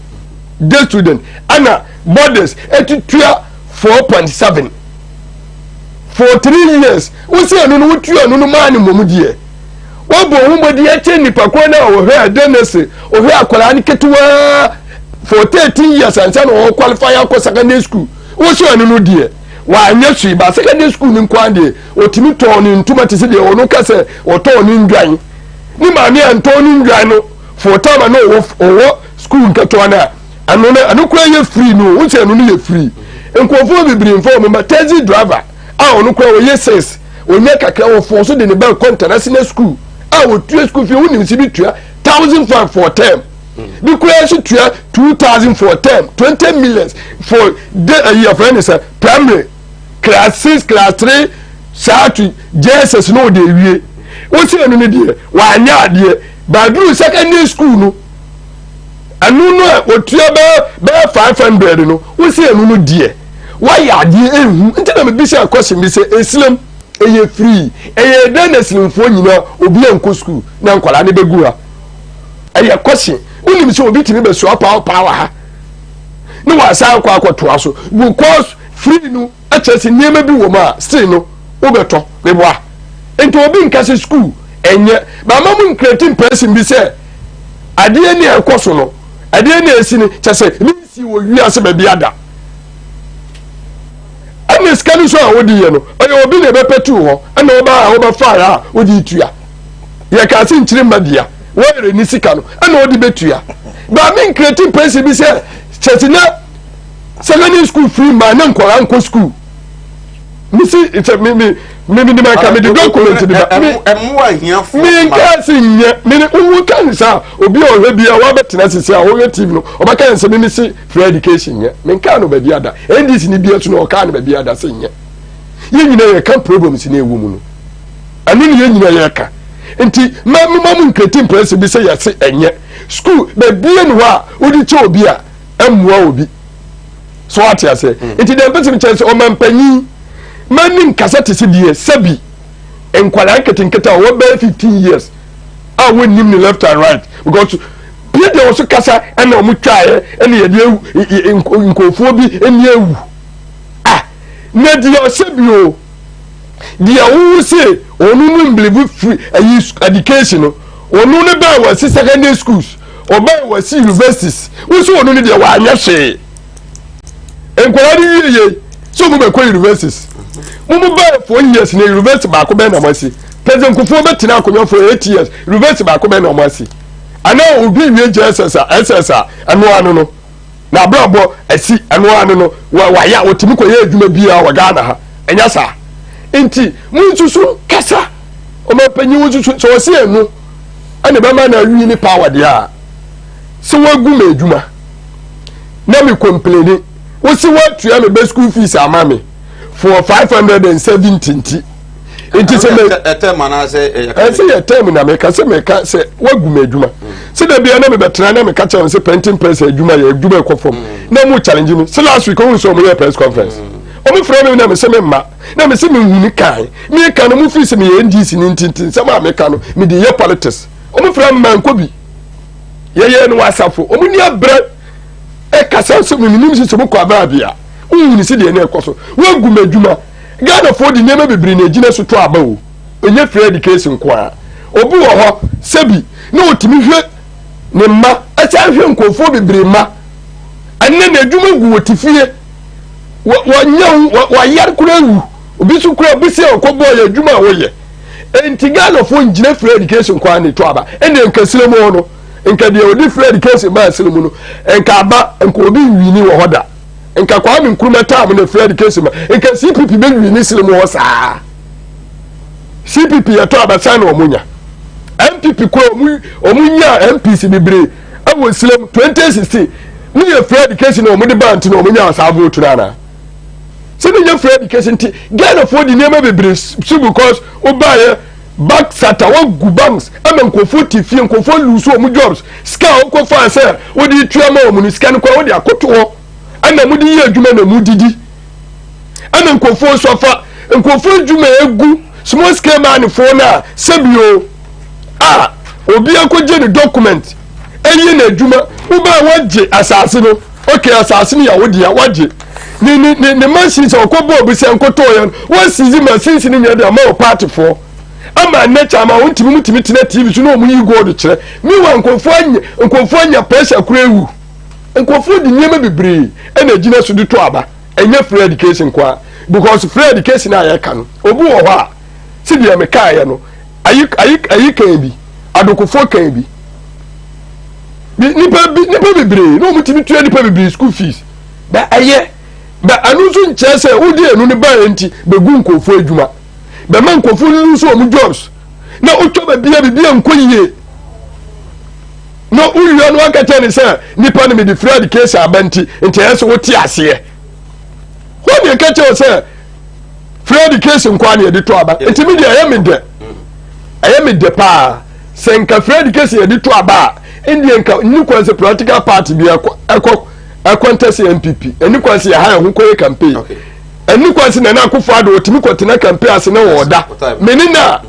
day student, ɛna boarders atutua 4.7 for 3 years. Wosi ɛno no wotua ɛno no maa ne mmom deɛ wɔbɔ ohun bɔdi ɛkyɛ nipa koro na ɔhwɛ ɛdɛnɛse ɔhwɛ akwadaa no ketewaa for 13 years ansa na ɔwɔ qualify akɔ secondary school. Wosi ɛno no deɛ wanyɛ sui ba secondary school ne nkwan deɛ otumi tɔn ne ntoma te sɛ deɛ ɔno kɛsɛ ɔtɔn ne ndwan ne maame a ntɔn ne ndwan no for time a na ɔwɔ school nketewa no a, ɛno no ɛno kora yɛ free no. Wosi ɛno no yɛ free. Nkurɔfoɔ bebree nfa wɔn ma taxi driver a ɔno kora ɔyɛ sales onye kakra wɔfɔ so de ne ba kɔ international school a wɔtua school fee. Wonim si bi tua 1,500 for term, bi kura nso tua 2,000 for term, 20 millions for de ayi afɔlɛ ne sɛ primary class six, class three, saa to JSS na ɔde ewie. Wosi ɛno no deɛ wanyɛ adeɛ baaduru secondary school no, ɛno no a wɔtua bɛyɛ 500 no, wosi ɛno no deɛ wayɛ adeɛ ehu. Nti na mebisa question bi sɛ esilam ɛyɛ free, ɛyɛ dɛn na esilamfoɔ nyinaa obi ankɔ school na nkwadaa ne bɛgu ha? Ɛyɛ question. Wonim sɛ obi tumi bɛsoa paapaa wɔ ha ne wasan akɔ akɔtoa so because free no akyerɛ sɛ nneɛma bi wɔ mu a still no wobɛtɔ meboa. Nti obi nka sɛ school ɛnyɛ baama mu ncreate impression bi sɛ adeɛ ne ɛkɔ so no, adeɛ ne ɛsi no kyɛ sɛ ne nsi wɔ wiase baabi ada. Ɛna sika no so a wodi yɛ no, ɛyɛ obi na ɛbɛpɛtu hɔ ɛna ɔba a wɔbɛfa a wodi tua. Yɛ kaa se nkyiri mma dea wɔyere ne sika no ɛna ɔde bɛtua. Baame ncreate impression bi sɛ kyɛ sɛ na secondary school free ma ne nkɔla nkɔ school. Misi sɛ mi mi ma ka mi di document bi ba mi ɛmmoa ahiafoɔ. Mi nka se nyɛ mi ni nwu ka nsa obi a ɔhwɛ bi a wabɛtena sisi a ɔhwɛ TV no, ɔbɛka nsa mi si free education nyɛ. Mi nka no baabi ada. NDC ni bi ɛso na ɔka no baabi ada se nyɛ. Yɛn nyinaa yɛ ka problems na ewu mu no, ɛno ne yɛn nyinaa yɛ ka. Nti ma mi ma mu ncreate impression bi sɛ yɛse ɛnyɛ school baabi yɛ no hɔ a wodi kyɛ obi a ɛmmoa obi so ate aseɛ. Nti deɛ mpɛsɛ mi kyerɛ sɛ ɔmampanyin mani nkasa te sɛ deɛ sɛbi nkwadaa nketenkete a wɔbɛyɛ 15 years a wɔnnim ne left and right because pie deɛ wɔso kasa ɛna wɔn twaeɛ ɛna yɛde ewu nkurɔfoɔ bi ɛni ewu ah na deɛ ɔhyɛ bi o deɛ wɔwɔ se ɔno no mbelieve free ɛyi education no, ɔno no bɛɛ wɔ si secondary schools, ɔbɛɛ wɔ si universities, wosi ɔno no deɛ wɔanyɛ hwee. Nkwadaa no wie yie sɛ ɔmo bɛkɔ universities, mo bɛɛ 4 years na university baako bɛɛ na mo asi. President Kufuor bɛtena akonnwa for 8 years, university baako bɛɛ na ɔmo asi. Anaa obi wie JSS a SS a, ɛno ano no na abrabɔ asi, ɛno ano no wayɛ a wɔtumi kɔyɛ adwuma biara wɔ Ghana ha. Ɛnyɛ saa. Nti mo nsusu kasa ɔmɔpanyin wo nsusu sɛ ɔsi ɛno ɛna bɛma na awi ne power deɛ a sɛ wagu ma adwuma na mi complain wosi watua mi bɛ school fees ama mi for 570. Nti sɛ mɛ ɛtɛm anaasɛ ɛyɛ ɛsɛ yɛ tɛm na meka sɛ meka sɛ wagu me adwuma sɛ da bia na mebɛtena na meka kyerɛ wɔn sɛ printing press adwuma yɛ adwuma ɛkɔ fam na mu challenge mi sɛ last week ɔhu sɛ ɔmo yɛ press conference, ɔmo frɛ mi na me sɛ me mma na me sɛ me hu ni kan meka no mo firi sɛ meyɛ NDC ne ntintin nsɛm a meka no mede yɛ politics. Ɔmo frɛ mi ma nkɔ bi yɛyɛ no wɔ asafo. Ɔmo ni abrɛ ɛkasa sɛ menim sɛ sɛ mokɔ abaa bi a wohu ne sɛ deɛ ne ɛkɔ so woagu me adwuma. Ghanafoɔ de nneɛma bebree na egyina so to aba o. Onye free education nko a obi wɔ hɔ sɛbi na otumi hwɛ ne mma, ɛsan hwɛ nkurɔfoɔ bebree mma. Ɛnɛ na adwuma gu wɔ te fie, wɔnyɛ wɔayare kora awu, obi so kora obi sɛ ɔkɔ bɔɔl yɛ adwuma a wɔyɛ. Nti Ghanafoɔ ngyina free education nko a na eto aba. Ɛnna nkɛsire mu hɔ no, nka deɛ ɔde free education baa sere mu no, nka aba nka obi nwini wɔ hɔ da. Nka Kwame Nkrumah time na free education ma nka CPP bɛ nwini sere mu hɔ saa. CPP yɛtɔ abasan na ɔmo nya NPP kora ɔmo nya MPs bebree ɛwɔ sirem 2016. Ne yɛ free education na wɔn de ba nti na wɔn nya saa vote no ana? Sɛ ne nyɛ free education nti Ghanafoɔ de nneɛma bebree so because wobaeɛ back sata wagu banks ama nkurɔfoɔ te fie, nkurɔfoɔ lose wɔn jobs, sika a wokɔ faa sɛ wode tua ma wɔn no sika no koraa wode akoto hɔ ɛna mode yɛ adwuma na mudidi ɛna nkurɔfoɔ nso afa nkurɔfoɔ adwuma egu small scale man foɔ no a sɛbio a obi akɔgye ne document ɛyɛ n'adwuma wobaa wagye asase no ok asase no yɛ wo dea wagye ne ne ne ne machines a ɔkɔ bɔɔ bi sɛ nkotɔɔ yɛn wɔasisi machines no nyinaa de ama wɔ paatifoɔ ama nnɛ kyɛ ama wɔn ntumi mu tumi tena tv so na wɔn yi gold kyerɛ meanwhile nkurɔfoɔ anya nkurɔfoɔ anya pressure kura ewu nkurɔfoɔ de nneɛma bebree ɛna egyina so de to aba ɛnyɛ free education kwa because free education a yɛka no obi wɔ hɔ a sɛdeɛ mekaeɛ no ayi ayi ayi kan bi adokofoɔ kan bi nipa bi nipa bebree na wɔn tumi tua nipa bebree school fees bɛ ɛyɛ bɛ ɛno nso nkyɛn sɛ wodi ɛno ne baa nti bɛgu nkurɔfoɔ adwuma bɛma nkurɔfoɔ lose wɔn jobs na wotwa baabi a biribi nkɔ yie na wowia no aka kyerɛ ne sɛ nipa no mede free education aba nti nti ɛyɛ sɛ wote aseɛ hɔ ne ɛka kyerɛ sɛ free education nkoa ne yɛde to aba nti me deɛ ɛyɛ me dɛ ɛyɛ me dɛ paa sɛ nka free education yɛde to aba a ɛndeɛ nka nni kwan sɛ political party bi ɛkɔ ɛkɔ ɛkɔntɛse npp ɛni kwan sɛ yɛha yɛn ho kɔyɛ campaign ɛni kwan sɛ nana akufo ado ɔtumi kɔtena campaign ase na wɔda mene na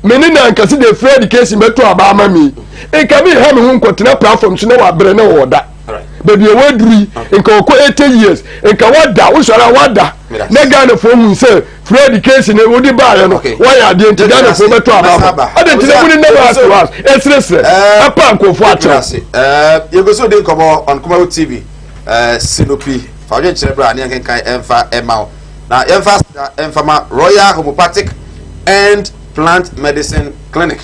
mene na nka sɛ deɛ free education bɛto aba ama mi nka mi ha me ho nkɔtena platform so na wabrɛ na wɔda baabi a waduru yi nka ɔkɔ 80 years nka wada wosɔre a wada na ghanafoɔ hu sɛ free education na wode baayɛ no wɔyɛ adeɛ nti ghanafoɔ bɛtɔ aba ma ɔde nti na mone nam ase was ɛserɛserɛ ɛpa nkurɔfoɔ akyerɛ yɛgu so di nkɔmmɔ on Kumawu TV Sinopi fa ɔdwenkyerɛ berɛ a ne yɛnkenkan ɛmfa ɛma wo na yɛmfa aseda ɛmfa ma Royal Homeopathic and Plant Medicine Clinic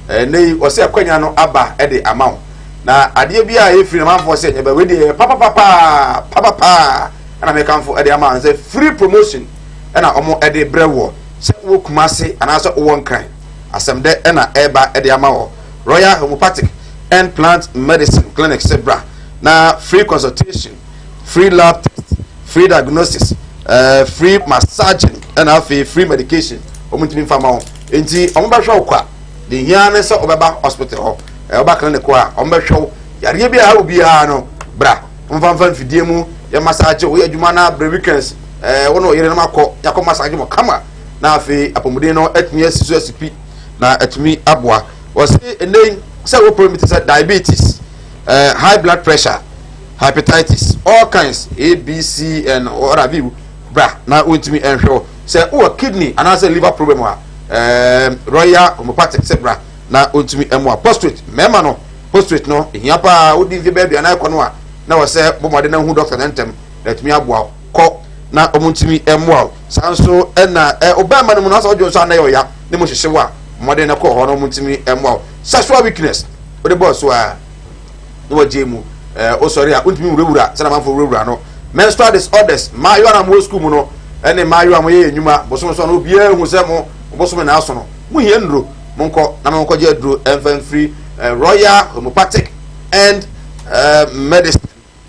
ɛnɛ yi ɔsɛ akwanya no aba ɛde ama wo na adeɛ bi a ɛfiri na manfoɔ sɛ nyɛ bɛ wei deɛ papapapaa papapaa ɛna mekamfo ɛde ama sɛ free promotion ɛna ɔmo ɛde brɛ wɔ sɛ wɔ Kumase anaasɛ wɔ Nkran asɛm dɛ ɛna ɛba ɛde ama wɔ Royal Homeopathic and Plant Medicine Clinic sɛ bra na free consultation, free lab test, free diagnosis, free massaging ɛna afei free medication wɔn ntumi nfa ma wɔn nti wɔn bɛhwɛ wo kwa de hia ne sɛ wɔbɛba hospital hɔ ɛɛ wɔba clinic hɔ a wɔn bɛhwɛ wo yareɛ bi a ɛwɔ biara no bra wɔn fa nfa mfidie mu yɛ massage wo yɛ adwuma na brɛ weekends ɛɛ wɔn na ɔyere no akɔ yakɔ massage mo kama na afei apɔmuden no atumi asi so asi pi na atumi aboa wɔsi ɛnɛ yi sɛ wɔ problem te sɛ diabetes high blood pressure, hepatitis, all kinds, A, B, C and what have you, bra na wontumi nhwɛ wo. Sɛ wowɔ kidney anaasɛ liver problem a, eh, Royal Homeopathic sɛ bra na wontumi mmoa. Prostate, mmarima no, prostate no ehia paa, wodi mfe bɛyɛ aduanan kɔ no a, na wɔ sɛ bɔ mmɔden na hu doctor no ntɛm na atumi aboa wo. Kɔ na wɔntumi mmoa wo. Saa nso ɛna eh, ɔbarima no mu no, asɛ ɔdwo nso anɛ yɛ ɔya ne mu hyehye wo a, mmɔden na kɔ hɔ na wɔntumi mmoa wo. Sexual weakness, wode bɔɔ so a na wagye mu ɛɛ wosɔre a wontumi nwurawura sɛnea amanfoɔ wurawura no menstrual disorders mmaayewa na mowɔ sukuu mu no ɛne mmaayewa a moyɛ nnwuma bosom so no obiara hu sɛ mo bosom na aso no mohia nnuro monkɔ na monkɔgye aduro ɛmfa mfiri Royal Homeopathic and Medicine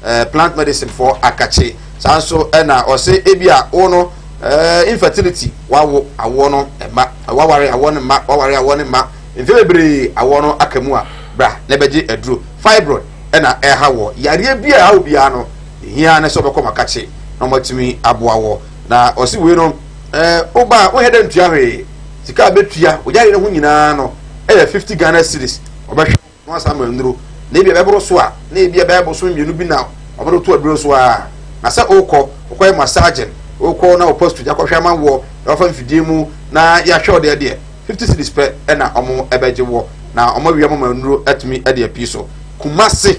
eh, plant medicine foɔ akakye. Saa nso ɛna ɔse ebi a wo no eh, infertility wawo awoɔ no mma, waware awoɔ no mma, waware awoɔ no mma, mfe bebree awoɔ no aka mu a, bra na ɛbɛgye aduro. Fibroid ɛna ɛha wɔ. Yareɛ bi a ɛha wo biara no, hia ne sɛ wobɛkɔ makakye na wɔatumi aboa wɔ. Na ɔse wei no, eh, woba a wohɛ dɛ ntua hwee. Sika a bɛtua, wo yareɛ no ho nyinaa no, ɛyɛ 50 Ghana cedis. Wɔbɛhwɛ na wɔasan ama nnuro, na ebia ɛbɛboro so a, na ebia ɛbɛyɛ bosome mmienu bi na wɔde to aduro so ara. Na sɛ wokɔ, wokɔyɛ massaging, wokɔ na wo prostitute akɔhwɛ ama woɔ, na wafa mfidie mu na yɛahwɛ wo deɛ deɛ, 50 cedis pɛ na wɔbɛgye woɔ, na wɔawie ama ma nnuro atumi de apue so. Kumasi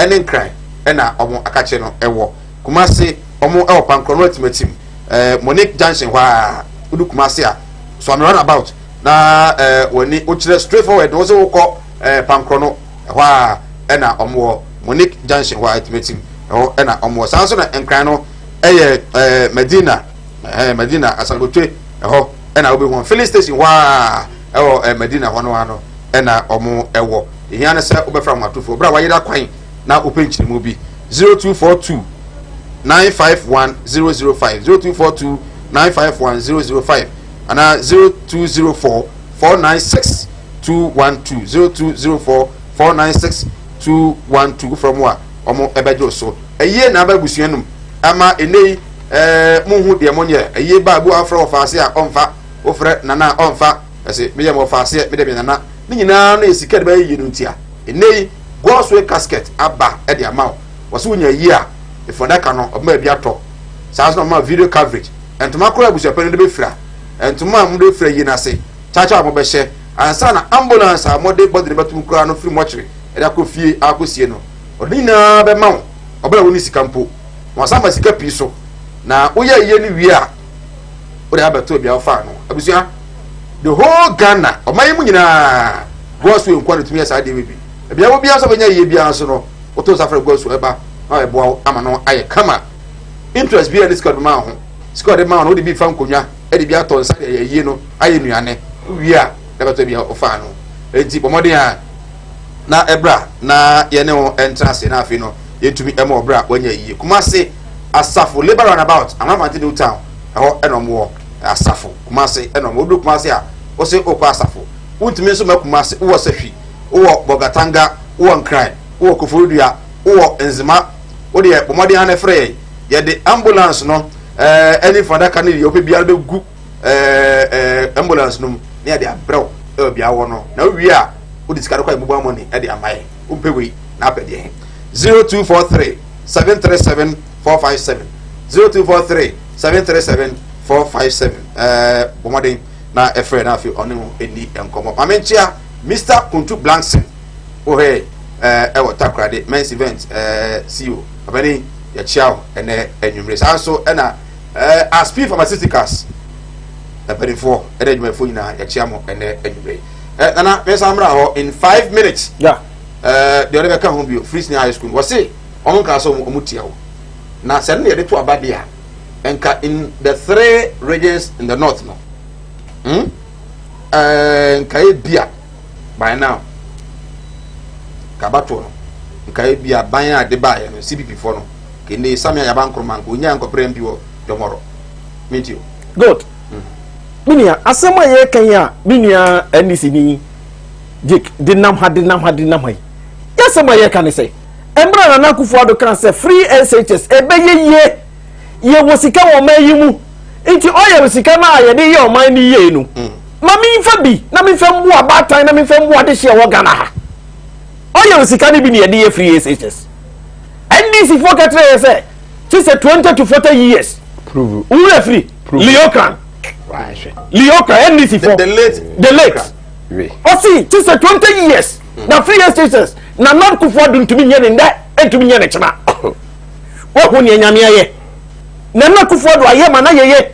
ne Nkran na wɔn akakye no wɔ. Kumasi, wɔn wɔ Pankorɔ no Atimatim, eh, Monique Junction hɔ ara. Wodu Kumasi a, Suame roundabout na eh, w'ani wokyerɛ straight forward na wɔsɛ wokɔ eh, Pankorɔ no ɛhɔ a ɛna wɔn wɔ Monique Junction hɔ a Atimatim ɛhɔ ɛna wɔn wɔ. Saa nso na Nkran no ɛyɛ eh, Medina eh, Medina Asangbotwe ɛhɔ ɛna wobɛhu wɔn. Filling station hɔ a ɛwɔ eh, Medina hɔ no ano ɛna wɔn ɛwɔ. Ehia ne sɛ wobɛfra ahomatorofoɔ berɛ a wayera kwan na wopɛ nkyerɛmu bi. 0242 951 005, 0242 951 005 anaa 0204 496 212, 0204 496 212. Wofrɛ mo a, wɔn ɛbɛgye wo so. Ɛyie na aba abusua no mu ama ɛnɛ yi ɛɛ monhu deɛ monyɛ. Ɛyie ba abu afrɛ wɔ faase a ɔmfa, wofrɛ nana a ɔmfa, ɛsɛ meyɛ mo faaseɛ, mede me nana. Ne nyinaa no yɛ sika de bɛyɛ yie no ntia. Ɛnɛ yi God's Way casket aba de ama wo. Wɔsɛ wonya yie a, efundaka no ɔbɛma bi atɔ. Saa nso na ɔma video coverage. Ntoma koraa abusuapɛn no de bɛfira. Ntoma a mode bɛfira yie no ase, kyakya a mobɛhyɛ, ansa na ambulance a mode body no bɛtom koraa no firi mɔkyere de akɔ fie akɔsie no, ɔde ne nyinaa bɛma wo, ɔbɛrɛ a wonni sika mpo. Na wasan ma sika pii so. Na woyɛ yie no wie a, wode abɛto baabi a wofaa no. Abusua, the whole Ghana, ɔman yi mu nyinaa, God's way nkoa na ɛtumi yɛ saa adeɛ wei bi. Baabi a wɔ biara nso bɛnya yie biara nso no, woto nsa frɛ God's way ɛba na ɛboa wo ama no ayɛ kama. Interest biara ne sika ɔde ma wo ho. Sika ɔde ma wo no, wode bi fa nkonnwa, de bi atɔ nsa de ayɛ yie no, ayɛ nnuane. Wowie a, na bɛtɔ bi a wofaa no. Enti bɔ mmɔden a na ɛbra na yɛne wo ntena ase na afei no yɛntumi ɛma ɔbrɛ a wanya yie. Kumase Asafo Labour Roundabout, Amanfante New Town, ɛhɔ ɛna ɔmo wɔ. Asafo Kumase ɛna ɔmo. Wodu Kumase a, wose wokɔ Asafo. Wontumi nso ma Kumase, wowɔ Sahwi, wowɔ Bolgatanga, wowɔ Nkran, wowɔ Koforidua, wowɔ Nzema. Wo deɛ bɔ mmɔden ara na frɛ yɛn. Yɛde ambulance no ɛɛ ɛne fundaka ne deɛ wopɛ biara bɛgu ɛɛ ɛɛ ambulance no mu na yɛde abrɛ wo ɛwɔ bea wɔ no. Na wowie a, wode sika no kɔ yɛ mobile money ɛde ama yɛn. Wompɛ wei na apɛ deɛ he. 0243 737 457 0243 737 457 ɛɛ bɔ mmɔden na ɛfrɛ na afei ɔne ho ɛni nkɔmmɔ. Maame nkyea Mr. Kuntu Blankson wohɛ ɛɛ ɛwɔ Takoradi Men's Event ɛɛ CEO ɔbɛni yɛkyea wo ɛnɛ anwummere. Saa nso ɛna ɛɛ Aspi Pharmaceuticals mpanimfoɔ ɛne adwumayɛfoɔ nyinaa yɛkyea mo ɛnɛ anwummere. Ɛ nana mɛnsa mmra hɔ in 5 minutes. Yeah. Ɛɛ deɛ ɔde bɛka ho bio, free senior high school wɔse wɔn nka sɛ wɔn tia wo na sɛ no yɛde to aba deɛ a, nka in the three regions in the north no, Ɛɛ nka ebi a by now nka abatoɔ no nka ebi a ban a de baayɛ no CPP foɔ no kene Samia Yaba Nkrumah nka onyaa nkɔpere MP wɔ Jɔmɔrɔ minti o. Good. Me nua, asɛm a yɛreka yi a me nua NDC ni Jake de nam ha de nam ha de nam ha yi, yɛ asɛm a yɛreka ne sɛ mmerɛ Nana Akufo-Addo kaa sɛ free SHS ɛbɛyɛ yie, yɛwɔ sika wɔ ɔman yi mu, nti ɔyɛ sika no a yɛde yɛ ɔman no yie no, ma memfa bi na memfa mmoa baatan na memfa mmoa adehyeɛ wɔ Ghana ha. Ɔyɛ sika no bi na yɛde yɛ free SHS. NDC foɔ ka kyerɛ yɛ sɛ kye sɛ 20 to 40 years wura firi Leokran Leokran NDC foɔ, the late, the late ɔsi kye sɛ 20 years na free SHS na Nana Akufo-Addo ntumi nyɛ ne ndɛ, ntumi nyɛ ne kyena. Wahu nea Nyame ayɛ. Nana Akufo-Addo ayɛ ma na yɛyɛ.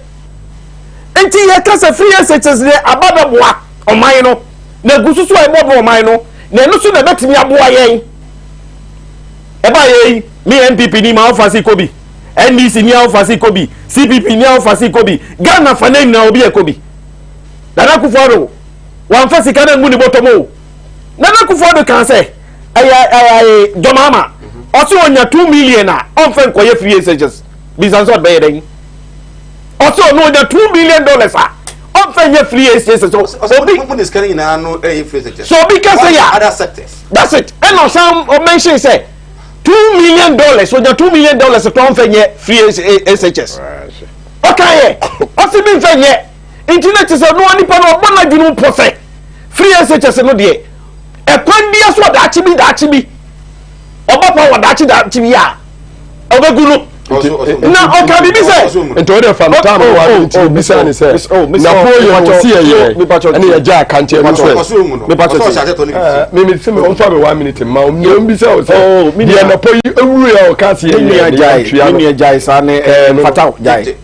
Nti yɛka sɛ free SHS deɛ aba bɛboa ɔman no na egu so so a ɛbɔ ɔman no na ɛno so na ɛbɛtumi aboa yɛn. Ɛba yɛ yi, me NPP ni ma ɔfa si kobi, NDC ni ɔfa si kobi, CPP ni ɔfa si kobi, Ghana fa ne nyinaa obi yɛ kobi. Nana Akufo-Addo wamfa sika no ngu ne bɔtɔ mu o. Nana Akufo-Addo kan sɛ ɛyɛ ɛyɛ Jɔmaama ɔsɛ onya 2 million a ɔnfɛ nkɔyɛ free SHS. Bisa nso ɔde bɛyɛ dɛn? Ɔsɛ ɔno onya $2 million a ɔnfɛ nyɛ free SHS. Obi mo de sika no nyinaa no ɛyɛ free SHS. So obi ka sɛ ya other sectors. That's it. Ɛna ɔsan ɔmention sɛ $2 million, onya $2 million to ɔnfɛ nyɛ free SHS. Ɔka yɛ ɔsi mi nfɛ nyɛ, nti na kyerɛ sɛ ɔno nipa no ɔbɔ n'adwene mu pɔ sɛ free SHS no deɛ, ɛkwan bia so ɔdaakye bi daakye bi ɔba pa wɔ daakye daakye bi a ɔbɛgu no na ɔka biribi sɛ. Nti o de fa no taama wa nti bisa ni sɛ na po yɛ o si yɛ yɛ ɛne yɛ gya akankyɛ no sɛ mímí sɛ mi ɔnfa mi 1 minute ma o mi bisa o sɛ deɛ na po yi ewuru yɛ ɔka si yɛ yɛ ne yɛ tuya no. Mi nua, gyae saa ne ɛɛ fata gyae.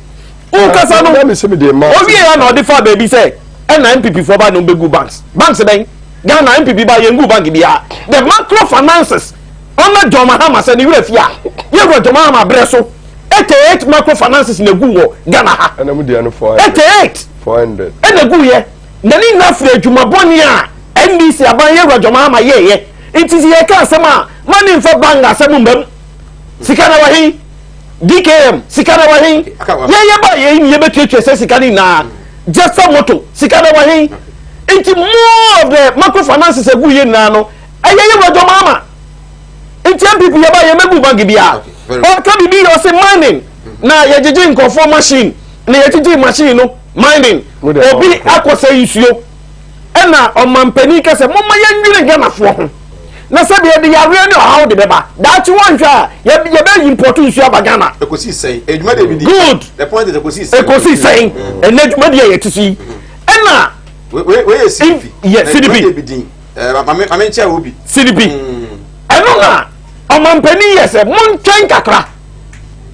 O kasa no owie ya na ɔde fa baabi sɛ ɛna NPP fo ba na ɔbɛgu banks. Banks bɛn? Ghana NPP ba yɛn gu bank biara. The macro finances ɔna John Mahama sɛ ne werɛ fi a yɛwura John Mahama berɛ so 88 macro finances na egu wɔ Ghana ha. Ɛna mu deɛ no 400. 88 400. Ɛna egu yɛ na ne nyinaa firi adwuma bɔne a NDC aban yɛwura John Mahama yɛɛyɛ. Nti sɛ yɛka asɛm a ma ne nfa bank asɛm mbam. Sika na wɔ he? DKM sika na wɔ he? Yɛn yɛ ba yɛn ni yɛbɛtuatua sɛ sika no nyinaa. Jesta moto sika na wɔ he? Nti more of the microfinances egu yɛ nyinaa no ɛyɛ yɛ wura John Mahama. Nti NPP yɛ ba yɛn mɛgu bank biara. Ɔka biribi yɛ ɔse mining na yɛgyegye nkurɔfoɔ machine na yɛgyegye machine no mining obi akɔsɛ nsuo ɛna ɔmampanin ka sɛ momma yɛnnwene Ghanafoɔ ho na sɛdeɛ yɛde yareɛ ne ɔhaw de bɛba daakye wɔnhwɛ a yɛbɛ import nsuo aba Ghana. Ekosi sɛn edwuma de bi di. Good. The point is ekosi sɛn. Ekosi sɛn ɛnɛ dwuma di a yɛte so yi ɛna. Wei wei yɛ CDP. Yɛ CDP. Edwuma de bi di ɛɛ maame maame nkyɛn wo bi. CDP ɛno na ɔmampanin yɛ sɛ montwɛn kakra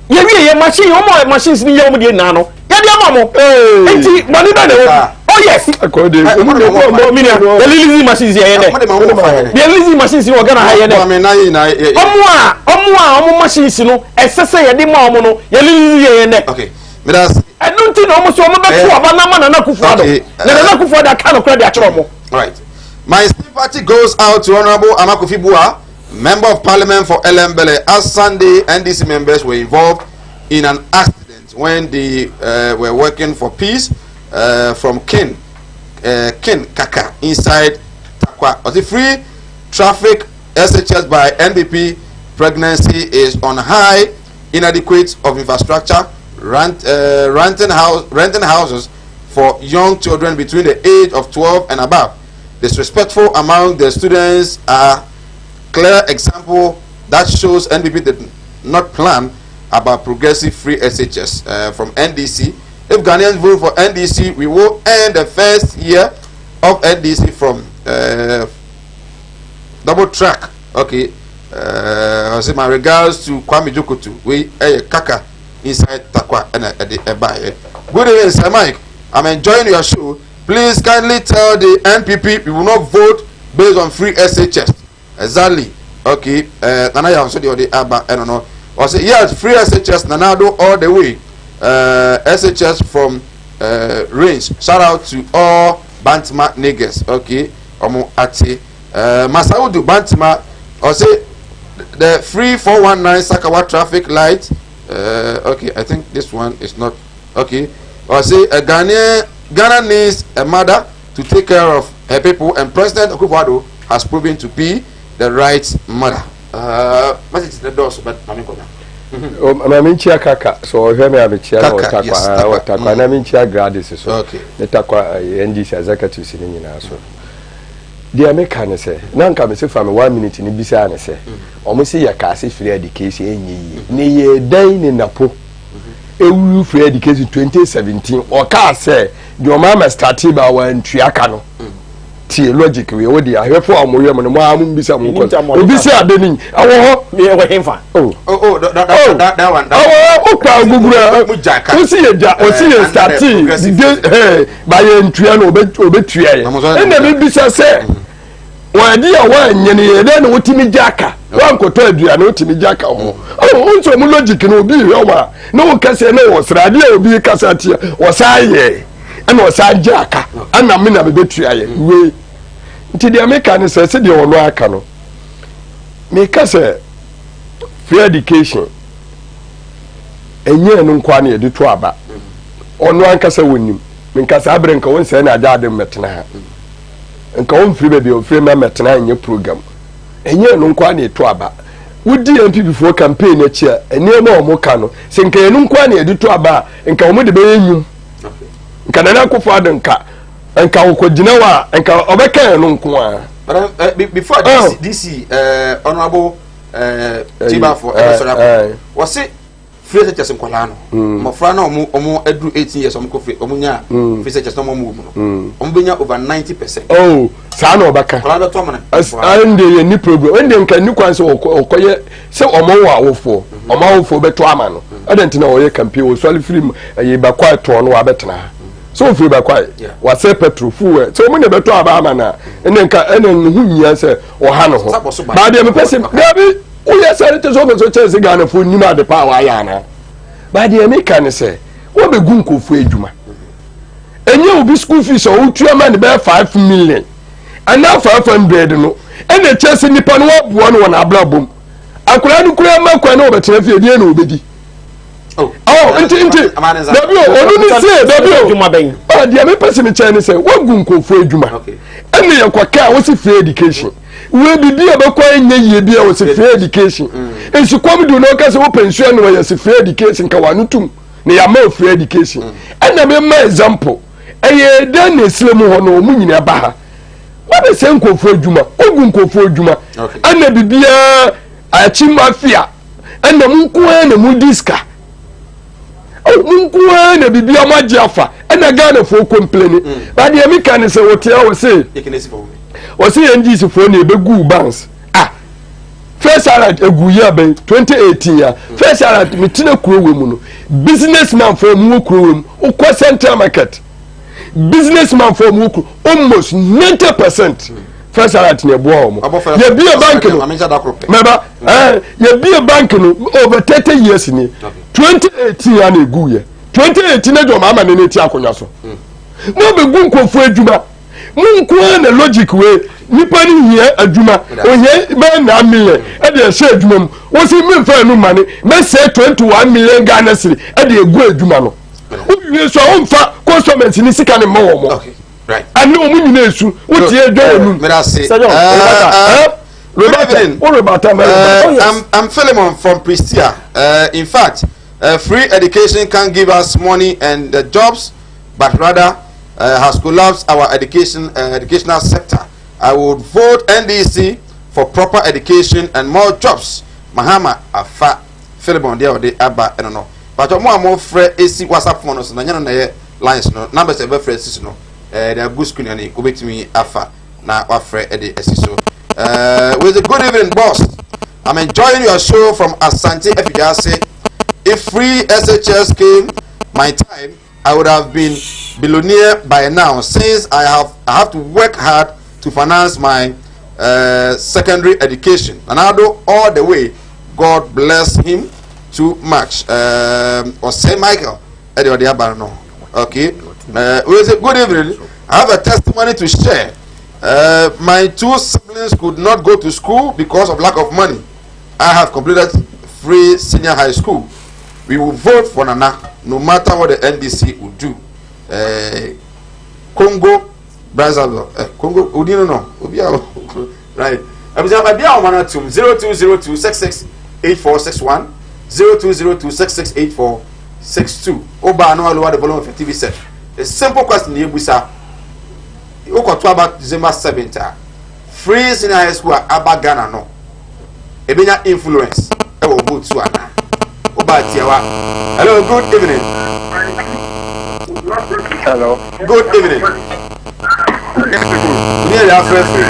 yɛwie yɛ machine wɔn a machines ni yɛ wɔn deɛ nyinaa no yɛde ama mo nti bɔnne bɛ na ɛwɔ oh yes minia yɛ release machines yɛ yɛ dɛ yɛ release machines wɔ Ghana ha yɛ dɛ ɔmo a ɔmo a ɔmo machines no ɛsɛ sɛ yɛde ma ɔmo no yɛ release yɛ yɛ dɛ ɛnu nti na ɔmo sɛ ɔmo bɛ to aba n'ama Nana Akufo-Addo na Nana Akufo-Addo aka nokora de akyerɛ ɔmo. Right. My sympathy goes out to Honorable Armah-Kofi Buah, Member of Parliament for Ellembelle, as Sunday NDC members were involved in an accident when they were working for peace from Kin Kaka inside Tarkwa. Was it free traffic SHS by NPP? Pregnancy is on high, inadequate of infrastructure, renting houses for young children between the age of 12 and above. Disrespectful among the students are clear example that shows NPP did not plan about progressive free SHS from NDC. If Ghanaians vote for NDC, we will end the first year of NDC from double track. Okay. I say my regards to Kwame Jokotu. We Kaka inside Tarkwa and Ebaye. Good evening, Sir Mike. I'm enjoying your show. Please kindly tell the NPP we will not vote based on free SHS. Exactly. Okay. Nana Yam so the Abba, I don't know. I say yes, free SHS Nana Addo all the way. SHS from range. Shout out to all Bantama niggas. Okay. Omo Ati. Masaudu Bantama. I say the free 419 Sakawa traffic light. Okay, I think this one is not okay. I say a Ghanaian, Ghana needs a mother to take care of her people, and President Akufo-Addo has proven to be the right mother. Message the door, but Mami Kona. Maame nkyia Kaka so ɔhwɛ mi a mekyia na Kaka, yes, ɔtakwa Kaka. ɔtakwa na menkyia Gladys so ne Tarkwa NDC executives ne nyinaa so. Deɛ meka ne sɛ na nka mese fa me one minute ne bisaa ne sɛ ɔmo se yɛ kaase free education ɛnyɛ yie ne yɛ dan ne napo ewuru free education 2017 ɔkaa sɛ deɛ ɔmo ama start ba wantua ka no. Tie logic wei, wo de ahwɛfo a wɔyɛ mo no mo a mo mbisa mo nkɔ obi si ade ni ɛwɔ hɔ. Mi ɛwɔ hemfa. Oh oh that one. Ɛwɔ hɔ o kura guguru ɛ o si yɛ gya o si yɛ start de ɛ ba yɛ ntua no obe obe tua yɛ ɛna mi bisa sɛ wɔde a wɔanyɛ no yɛ dɛ na wotumi gya aka wankɔtɔ aduane wotumi gya aka ho ɔn o nso ɔmo logic no obi hwɛ wɔn a na wɔn kɛseɛ na wɔ sra adeɛ a obi kasa tia wɔsan yɛ ɛna ɔsan gye aka ɛna me na mebɛtua yɛ wei. Nti deɛ meka ne sɛ sɛdeɛ ɔno aka no meka sɛ free education ɛnyɛ no nkoa na yɛde to aba. Ɔno ankasa wɔnim menka saa berɛ nka wɔnsɛe no agya ade mmɛtena ha nka wɔmfiri baabi a ɔfiri ma mmɛtena ha nyɛ program. Ɛnyɛ no nkoa na yɛto aba. Wodi NPP foɔ campaign akyi a nneɛma a wɔn ka no sɛ nka yɛn nkoa na yɛde to aba a nka wɔn de bɛyɛ nnwom. Nka Nana Akufo-Addo nka wɔkɔgyina hɔ a nka ɔbɛka yɛn no nko ara. But before DC, DC honorable Tibafo ɛbɛ sɔrɔ akɔ wɔsi free SHS nkɔlaa no mmɔfra na ɔmo aduru 18 years ɔmo kɔ free ɔmo nya free SHS na ɔmo wɔ mu no ɔmo bɛ nya over 90%. Oh, saa na ɔbɛka. Nkɔlaa bɛ tɔ ɔmo na. Ɛnde yɛ ni problem ɛnde nka ni kwan sɛ ɔkɔyɛ sɛ ɔmo wɔ awofoɔ ɔmo awofoɔ bɛtɔ ama no ɛdɛ nti na ɔyɛ campaign ɔsɔre firi mu ɛyɛ bakɔ ɛtɔn no wabɛtena ha sɛ ofiri bakɔ ayɛ wasɛ petrol fuel sɛ ɔmo na ɛbɛtɔ aba ama no a ɛnde nka ɛnde ne ho nyia sɛ ɔha ne ho baadeɛ mepɛ sɛ daabi woyɛ sɛ ne te sɛ ɔpɛ sɛ ɔkyɛn sɛ Ghanafoɔ nim ade pa a wayɛ anaa. Baadeɛ meka ne sɛ wɔbɛgu nkurɔfoɔ adwuma ɛnyɛ obi school fees a ɔtua ma ne bɛyɛ 5 million anaa 500 no ɛna ɛkyerɛ sɛ nipa no waboa no wɔ n'abrabɔ mu. Akwadaa no kura ma kwan na ɔbɛtena fie deɛ na ɔbɛdi. Oh, oh nti nti dabi o ɔno ne se dabi o ɔ deɛ mepɛ sɛ mekyɛn ne sɛ woagu nkurɔfoɔ adwuma ɛne yɛkɔ kaa wo se free education wei biribi a bɛkɔ ɛnyɛ yie bi a wɔ se free education mm. nsukɔm du na ɔka sɛ wopɛ nsuo ne wɔyɛ se free education ka wano tum na yɛama wo free education mm. ɛna mema example ɛyɛ dɛn na ɛsirɛ mu hɔ no ɔmu nyinaa ba ha wabɛsɛ nkurɔfoɔ adwuma wogu nkurɔfoɔ adwuma ɛna biribiara akyi mafia ɛna mu nko ara na mu di sika oh, mu nko ara na biribiara mo agye afa ɛna ghanafoɔ kɔmpleni mm. ba deɛ meka ne sɛ wɔte a wɔse wɔse ndc foɔ na ɛbɛgu banks ah first alert egu yi abɛn 2018 ya mm. first alert metena kuro wɔ mu no business man foɔ mu wɔ kuro wɔ mu wokɔ central market business man fɔ ɔmo kuro almost 90% first alert na ɛboa wɔn yɛbie bank no mɛba ɛɛ yɛbie bank no over 30 years ni 2018 ya na egu yɛ 2018 na jɔ maa ma ne ne ti akonnwa so mo bɛ gu nkurɔfoɔ adwuma mo nko ara na logic wei nipa ni hia adwuma ohia bɛyɛ 9 million ɛde ɛhyɛ adwuma mu wosi mi nfa ɛnu ma ne mɛsɛ 21 million Ghana cedi ɛde egu adwuma no wowie so a womfa customers ni sika ne mma wɔn mo ɛne wɔn nyinaa esu wotie adwa wɔn num. Roberta, oh, Roberta, I'm Philemon from Pristia. In fact, free education can give us money and the jobs, but rather has collapsed our educational sector. I would vote NDC for proper education and more jobs. Mahama Afa Philemon deɛ ɔde aba ɛno no. But mo a mo frɛ esi WhatsApp phone no so na nyɛ no na ɛyɛ lines no numbers a ɛbɛfrɛ esi so no ɛɛ de agu screen ani wobɛtumi afa na wafrɛ ɛde esi so. With a good evening, boss. I'm enjoying your show from Asante Effiduase. If free SHS came my time, I would have been billionaire by now since I have to work hard to finance my secondary education. Nana Addo all the way. God bless him too much. Osei Michael, Eddie Odiabano. Okay. We say good evening. I have a testimony to share. My two siblings could not go to school because of lack of money. I have completed free senior high school. We will vote for Nana no matter what the NDC will do. Congo, Brazzaville, Congo, Odino no, Obia, right. Abia Abia tum 0202 66 8461 0202 66 8462. Oba no lower the volume of your TV set. A simple question yebisa. Wokɔto aba December 7th a free senior high school a aba Ghana no ebenya influence ɛwɔ vote so anaa? Woba tiawa. Hello, good evening. Hello. Good evening. Ní ẹ̀yà afẹ́fẹ́.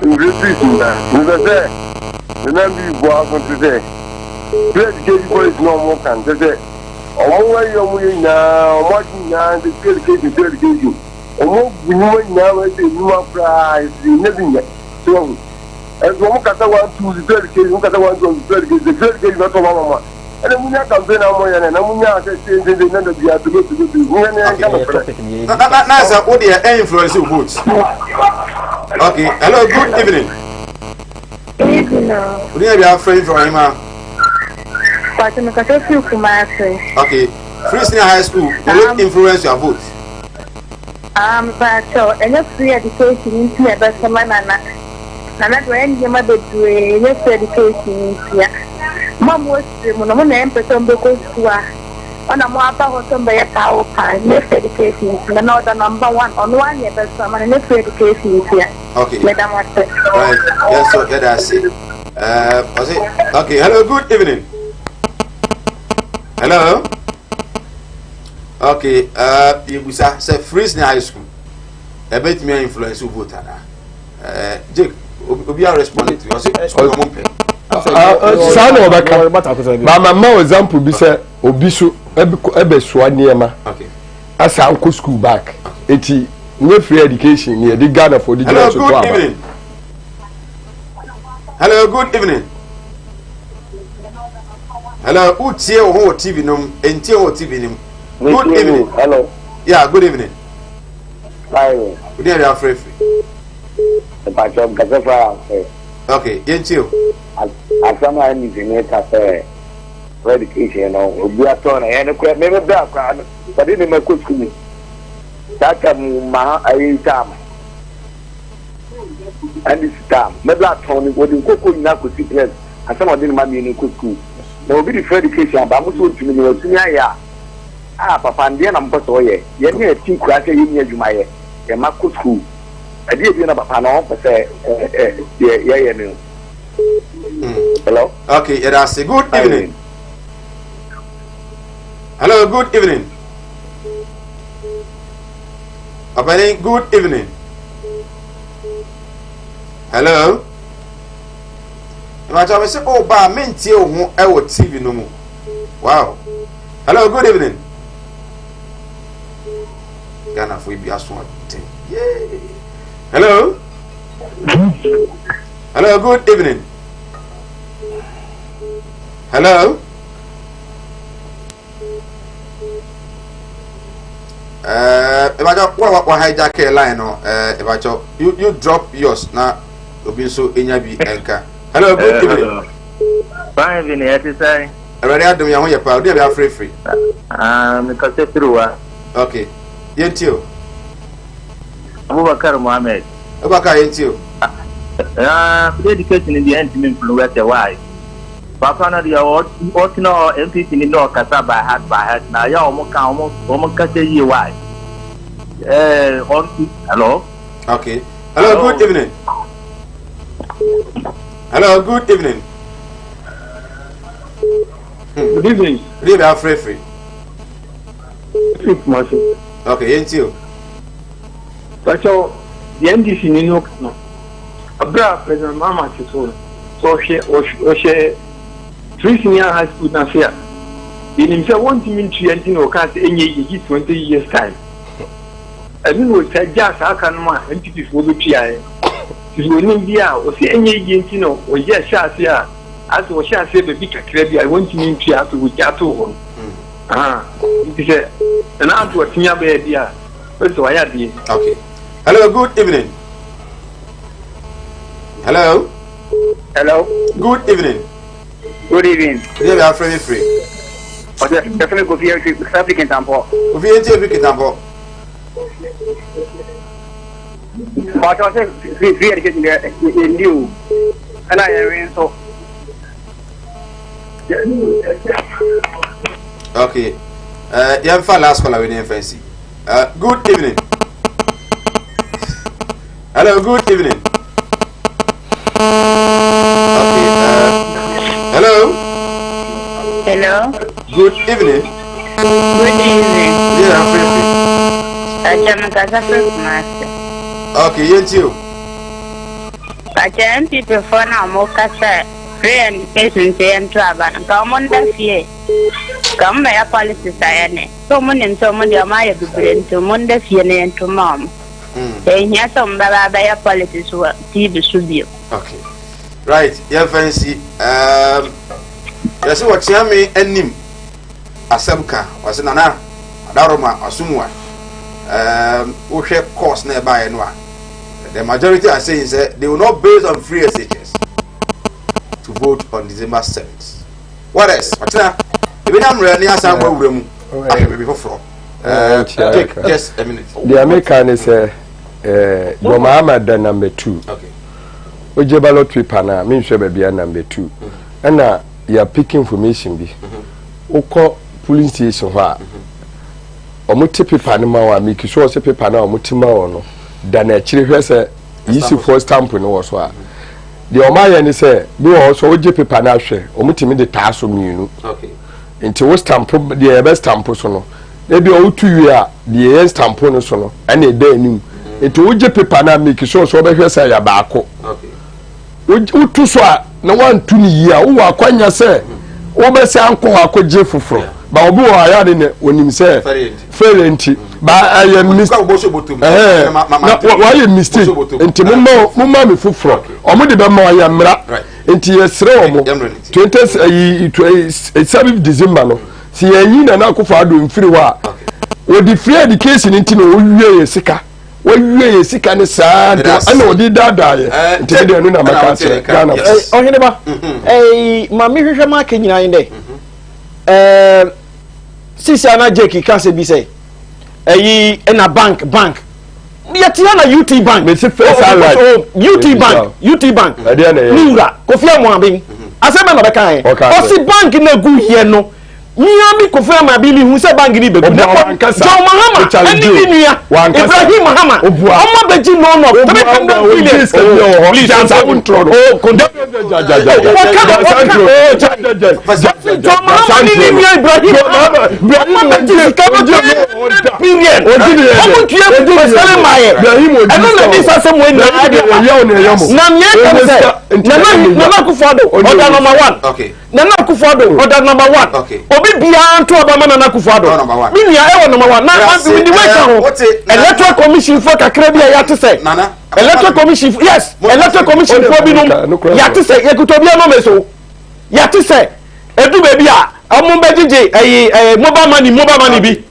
Nfresi na mpɛ sɛ nana bi bɔ aso te sɛ free education policy na ɔmo kan te sɛ ɔmo ayi ɔmo yɛ nyinaa ɔmo adi nyinaa sɛ free education, free education, ɔmo gu nnwuma nyinaa ma ɛsɛ nnwuma koraa ɛsɛ nyɛ bi nyɛ so ɔmo ɛnso ɔmo kasa one two free education, ɔmo kasa one two free education, free education bɛtɔ ɔmo ama ma ɛna mu nya campaign na ɔmo yɛ no na mu nya sɛ se nse nse nana bia togo togo togo mu yɛ ne yɛn ka no frɛ. Na sɛ wo deɛ ɛ influence wo vote. Okay, hello, good evening. Evening. Ní ẹ̀yà afẹ́ from Ahima. Pàtó mi kàtó firi Kumasi. Okay, free senior high school will it influence your vote? Pàtó ɛnyɛ free education nti na ɛbɛsɔma Nana. Nana de ɔyɛ nneɛma bebree, ɛnyɛ free education nti a. Mo a mo wɔ siri mu no mo na ɛmpɛ sɛ mo bɛkɔ sukuu a ɔna mo aba hɔ sɛ mo bɛyɛ saa wɔ paa, ɛnyɛ free education nti. Nana ɔda number one, ɔno ara na ɛbɛsɔma no, ɛnyɛ free education nti a. Okay. Meda mo ase. Right. Yes, so yeah, that's it. Was it? Okay. Hello. Good evening. Hello. Okay. Yebusa sɛ free senior high school. Ɛbɛtumi a influence wo vote ana? Jake, obi a respond to. Ɔsɛ school ɔmo mpɛ. Saa na ɔbɛka maama ma example bi sɛ obi so ɛbɛsoa nneɛma asa nkɔ school back eti nye free education ni yɛde Ghana fo de gyina Hello. so to Good aba. evening. Hello. Good evening. Hello. Utie wo ho wɔ TV nom. Ntie wo wɔ TV nim. Good evening. Hello. Yeah. Good evening. Hi. Odi ɛdi afrɛfrɛ. Mpatsɔ nkasa fa afɛ. Okay, yɛntie o. Asɛm a NDC ne ka sɛ free education no obi atɔ na yɛn no korɛ me me bra koraa no wɔde ne ma kɔ sukuu saa tam ma ayi tam NDC tam me bra tɔn ne wɔde nkoko nyinaa kɔsi press asɛm a ɔde ne ma mmienu kɔ sukuu na obi de free education aba mo so ntumi ne watumi ayɛ a a papa ndeɛ na mopɛ sɛ ɔyɛ yɛn ne ɛti nkura sɛ yɛnni adwuma yɛ yɛn ma kɔ sukuu ɛdeɛ bi na papa na ɔmpɛ sɛ ɛ ɛ yɛyɛ no. Hello. Okay, yɛda ase. Good evening. Hello, good evening. Ɔpanin, good evening. Hello. Ìbàjẹ́ mi sẹ́, ó bá a mentie wo ho ɛwɔ TV no mu. Wow. Hello, good evening. Ghana fo ibi aso ɔden. Yay. Hello. Hello, good evening. Hello. Ìbàjẹ́ wọ́n wọ́n hijack line no. Ìbàjẹ́ you you drop yours na obi nso enya bi nka. Hello, good evening. Hello. Fine evening, ẹ ti sẹ́yìn. Ẹ̀rọ̀dẹ́ adum yẹn ho yẹ paa, odi ẹ̀bi afirifiri. Ah, mi kasa firi wa. Okay, yẹn ti o. Abubakar Mohammed. Abubakar yɛn ti o. Ah, free education deɛ ɛntumi influence why? Papa no deɛ ɔtena hɔ NPP ni na ɔkasa by heart by heart na ayɛ wɔn ka wɔn wɔn kasa yie why? Ɛɛ ɔn hello. Okay. Hello, hello, good evening. Hello, good evening. Good evening. Good evening, Afrefri. Kumasi. Okay, yɛn ti o. Pakyɛw, deɛ NDC ni no ka no, bere a President Mahama te so no, sɛ ɔhwɛ ɔhyɛ Free Senior High School no ase a, yɛnim sɛ wɔntumi ntua nti na ɔkaa sɛ ɛnyɛ yie gye 20 years time. Ɛno na ɔsa gyaa saa ka no ma NPP foɔ bɛtuaeɛ. Nti sɛ ɔnim bi a, ɔsɛ ɛnyɛ yie nti na ɔyɛ hyɛ ase a, asɛ ɔhyɛ aseɛ baabi kakra bi a wɔntumi ntua afei wɔgya too hɔ no. Aha, nti sɛ Nana Addo atumi abɛyɛ bi a, Wait, why are you? Okay. Hello, good evening. Hello. Hello. Good evening. Good evening. Deɛ bɛ afrɛ mi firi. Ɔsɛ ɛfɛ mi kofi ɛfi sáfì kìtàmpɔ. Kofi yɛn ti efi kìtàmpɔ. Ɔsɛ ɔsɛ free free education deɛ ɛndi o ɛna yɛn wi nso. Okay. Uh, yɛn fa last caller wei ni yɛn fɛn si. Uh, good evening. Hello, good evening. Okay. Uh, hello. Hello. Good evening. Good evening. Yeah, I'm free. Acha mkasa free kumasi. Okay, yɛn o. Acha NPP fo na ɔmo kasa free education nti yɛn to aba nka ɔmo nda fie. Ka ɔmo bɛyɛ politics ayɛ ne. Sɛ ɔmo nim sɛ ɔmo deɛ ɔmo ayɛ bebree nti ɔmo nda fie na yɛnto mma ɔmo. Ɛnhia sɛ ɔmo bɛba abɛyɛ politics wɔ TV so bio. Okay. Right, yɛmfa nsi. Um, yɛsɛ wɔkyea me anim asɛm ka. Wɔsɛ nana adaroma asomua. Um, wohwɛ course na ɛbaeɛ no a, the majority are saying sɛ they will not base on free SHS to vote on December 7th. What else? Ɔkyena ebenya mmerɛ ne asan bɔ awura mu ahwɛ baabi foforɔ. Take just a minute. Deɛ meka ne sɛ John Mahama da number 2. Ogye ballot paper no a menhwɛ baabi a number 2. Ɛna yɛ pick information bi. Wokɔ polling station hɔ a wɔn te paper no ma wɔn a make sure sɛ paper no a wɔn te ma wɔn no da n'akyire hwɛ sɛ yisifoɔ stamp no wɔ so a. Deɛ wɔn ayɛ ne sɛ bi wɔ hɔ sɛ wogye paper no ahwɛ wɔn tumi de taa so mmienu nti wo stamp deɛ yɛbɛ stamp so no ebi a wotu wie a deɛ yɛ stamp no so no ɛna ɛda anim nti wogye paper no a make sure sɛ wɔbɛhwɛ sɛ ɛyɛ baako wotu so a na wantu no yie a wowɔ akwanya sɛ wobɛsɛ ankɔ hɔ akɔgye foforɔ ba obi wɔ ayɛ ade ne onim sɛ fɛrɛ nti ba ɛyɛ mistake ɛhɛn na wayɛ mistake nti mo ma mo ma mi foforɔ ɔmo de bɛ ma ɔyɛ mmara nti yɛsrɛ ɔmo 20 ɛyi 7 December no si yɛn yi Nana Akufo Addo nfiri hɔ a wɔde free education nti na owie yɛ sika. Wawie yɛ sika ne saa de ɛna ɔde daadaa yɛ. Nti mi deɛ ɛno na mɛka akyerɛ Ghana. Ɔhene ba, ɛyi maame hwehwɛ maa ke nyinaa yi dɛ. Ɛɛ sisi ana Jake ka sɛ bi sɛ ɛyi ɛna bank bank yɛte ha na UT bank. Mesi first allied. UT bank UT bank. Ne wura Kofi Amoabeng asɛm bɛ na ɔbɛka yɛ. Ɔsi bank na egu yɛ no. Mia mi Kofi Amabi mi hu sɛ bank ni bɛgu na mmom John Mahama ɛne ne nua Ibrahim Mahama ɔmo abɛgye loan of 300 billion. Please answer. Oh, konda. Wɔka no wɔka oh John Mahama ne ne nua Ibrahim Mahama ɔmo abɛgye sika no 300 billion. Ɔmo ntua pɛsɛlɛ maa yɛ. Ɛno na ɛde sasɛm wɔ nyinaa ɛde ba. Na nea ɛka ne sɛ Nana Nana Akufo-Addo ɔda number one. Nana Akufo Addo ɔda number one. Obi biara nto aba ma Nana Akufo Addo. Me nua ɛwɔ number one. Na mede wei ka ho. Electoral Commission foɔ kakra bi a yɛate sɛ Electoral Commission yes Electoral Commission foɔ binom yɛate sɛ yɛkuta obi anɔmɛ so yɛate sɛ edu baabi a wɔn bɛgyegye ɛyi ɛɛ mobile money mobile money bi.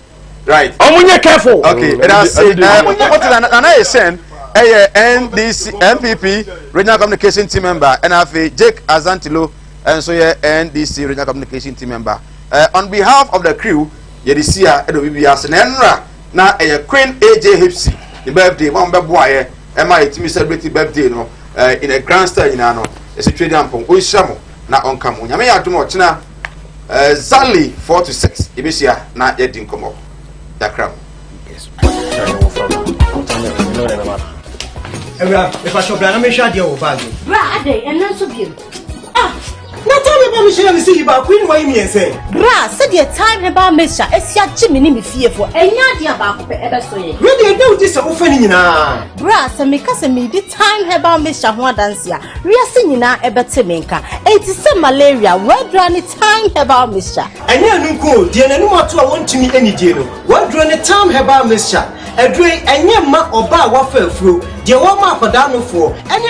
Right. Wɔn nyɛ careful. Okay. Ɛda ase. Ɛɛ wɔte na Nana Esen ɛyɛ NDC NPP Regional Communication Team member ɛna afei Jake Azantilo nso yɛ NDC Regional Communication Team member. Uh, on behalf of the crew, yɛde si a ɛna obi bi ase na ɛnora na ɛyɛ Queen AJ Hipsy ne birthday mo a mo bɛboa yɛ ɛma yɛtumi celebrate birthday no uh, in a grand style nyinaa no ɛsɛ twɛ di ampɔn ɔnhyira mo na ɔnka mo. Nyame yɛ adom ɔkyena exactly 4 to 6 yɛbɛhyia na yɛdi nkɔmmɔ dakra mo. Awura, mepakyɛ bra na mehwɛ adeɛ wɔ bag mu. Bra adɛn ɛno nso bio? Ah! Na time ba mehyɛ me sɛ yi baako yi ne wayi mmiɛnsa yi. Bra sɛdeɛ Time Herbal Mixture asi agye me ne me fiefoɔ ɛnyɛ adeɛ a baako pɛ ɛbɛso yɛn. Wei deɛ ɛda wo ti sɛ wofa ne nyinaa. Bra sɛ meka sɛ meredi Time Herbal Mixture ho adanse a wiase nyinaa ɛbɛte me nka. Enti sɛ malaria w'adura ne Time Herbal Mixture. Ɛnyɛ ɛno nko o, deɛ n'anom ato a wɔntumi nnidie no, w'aduro ne Time Herbal Mixture. Aduro yi, ɛnyɛ mma ɔbaa a wafa afuro, deɛ wɔma akwadaa nofoɔ, ɛne.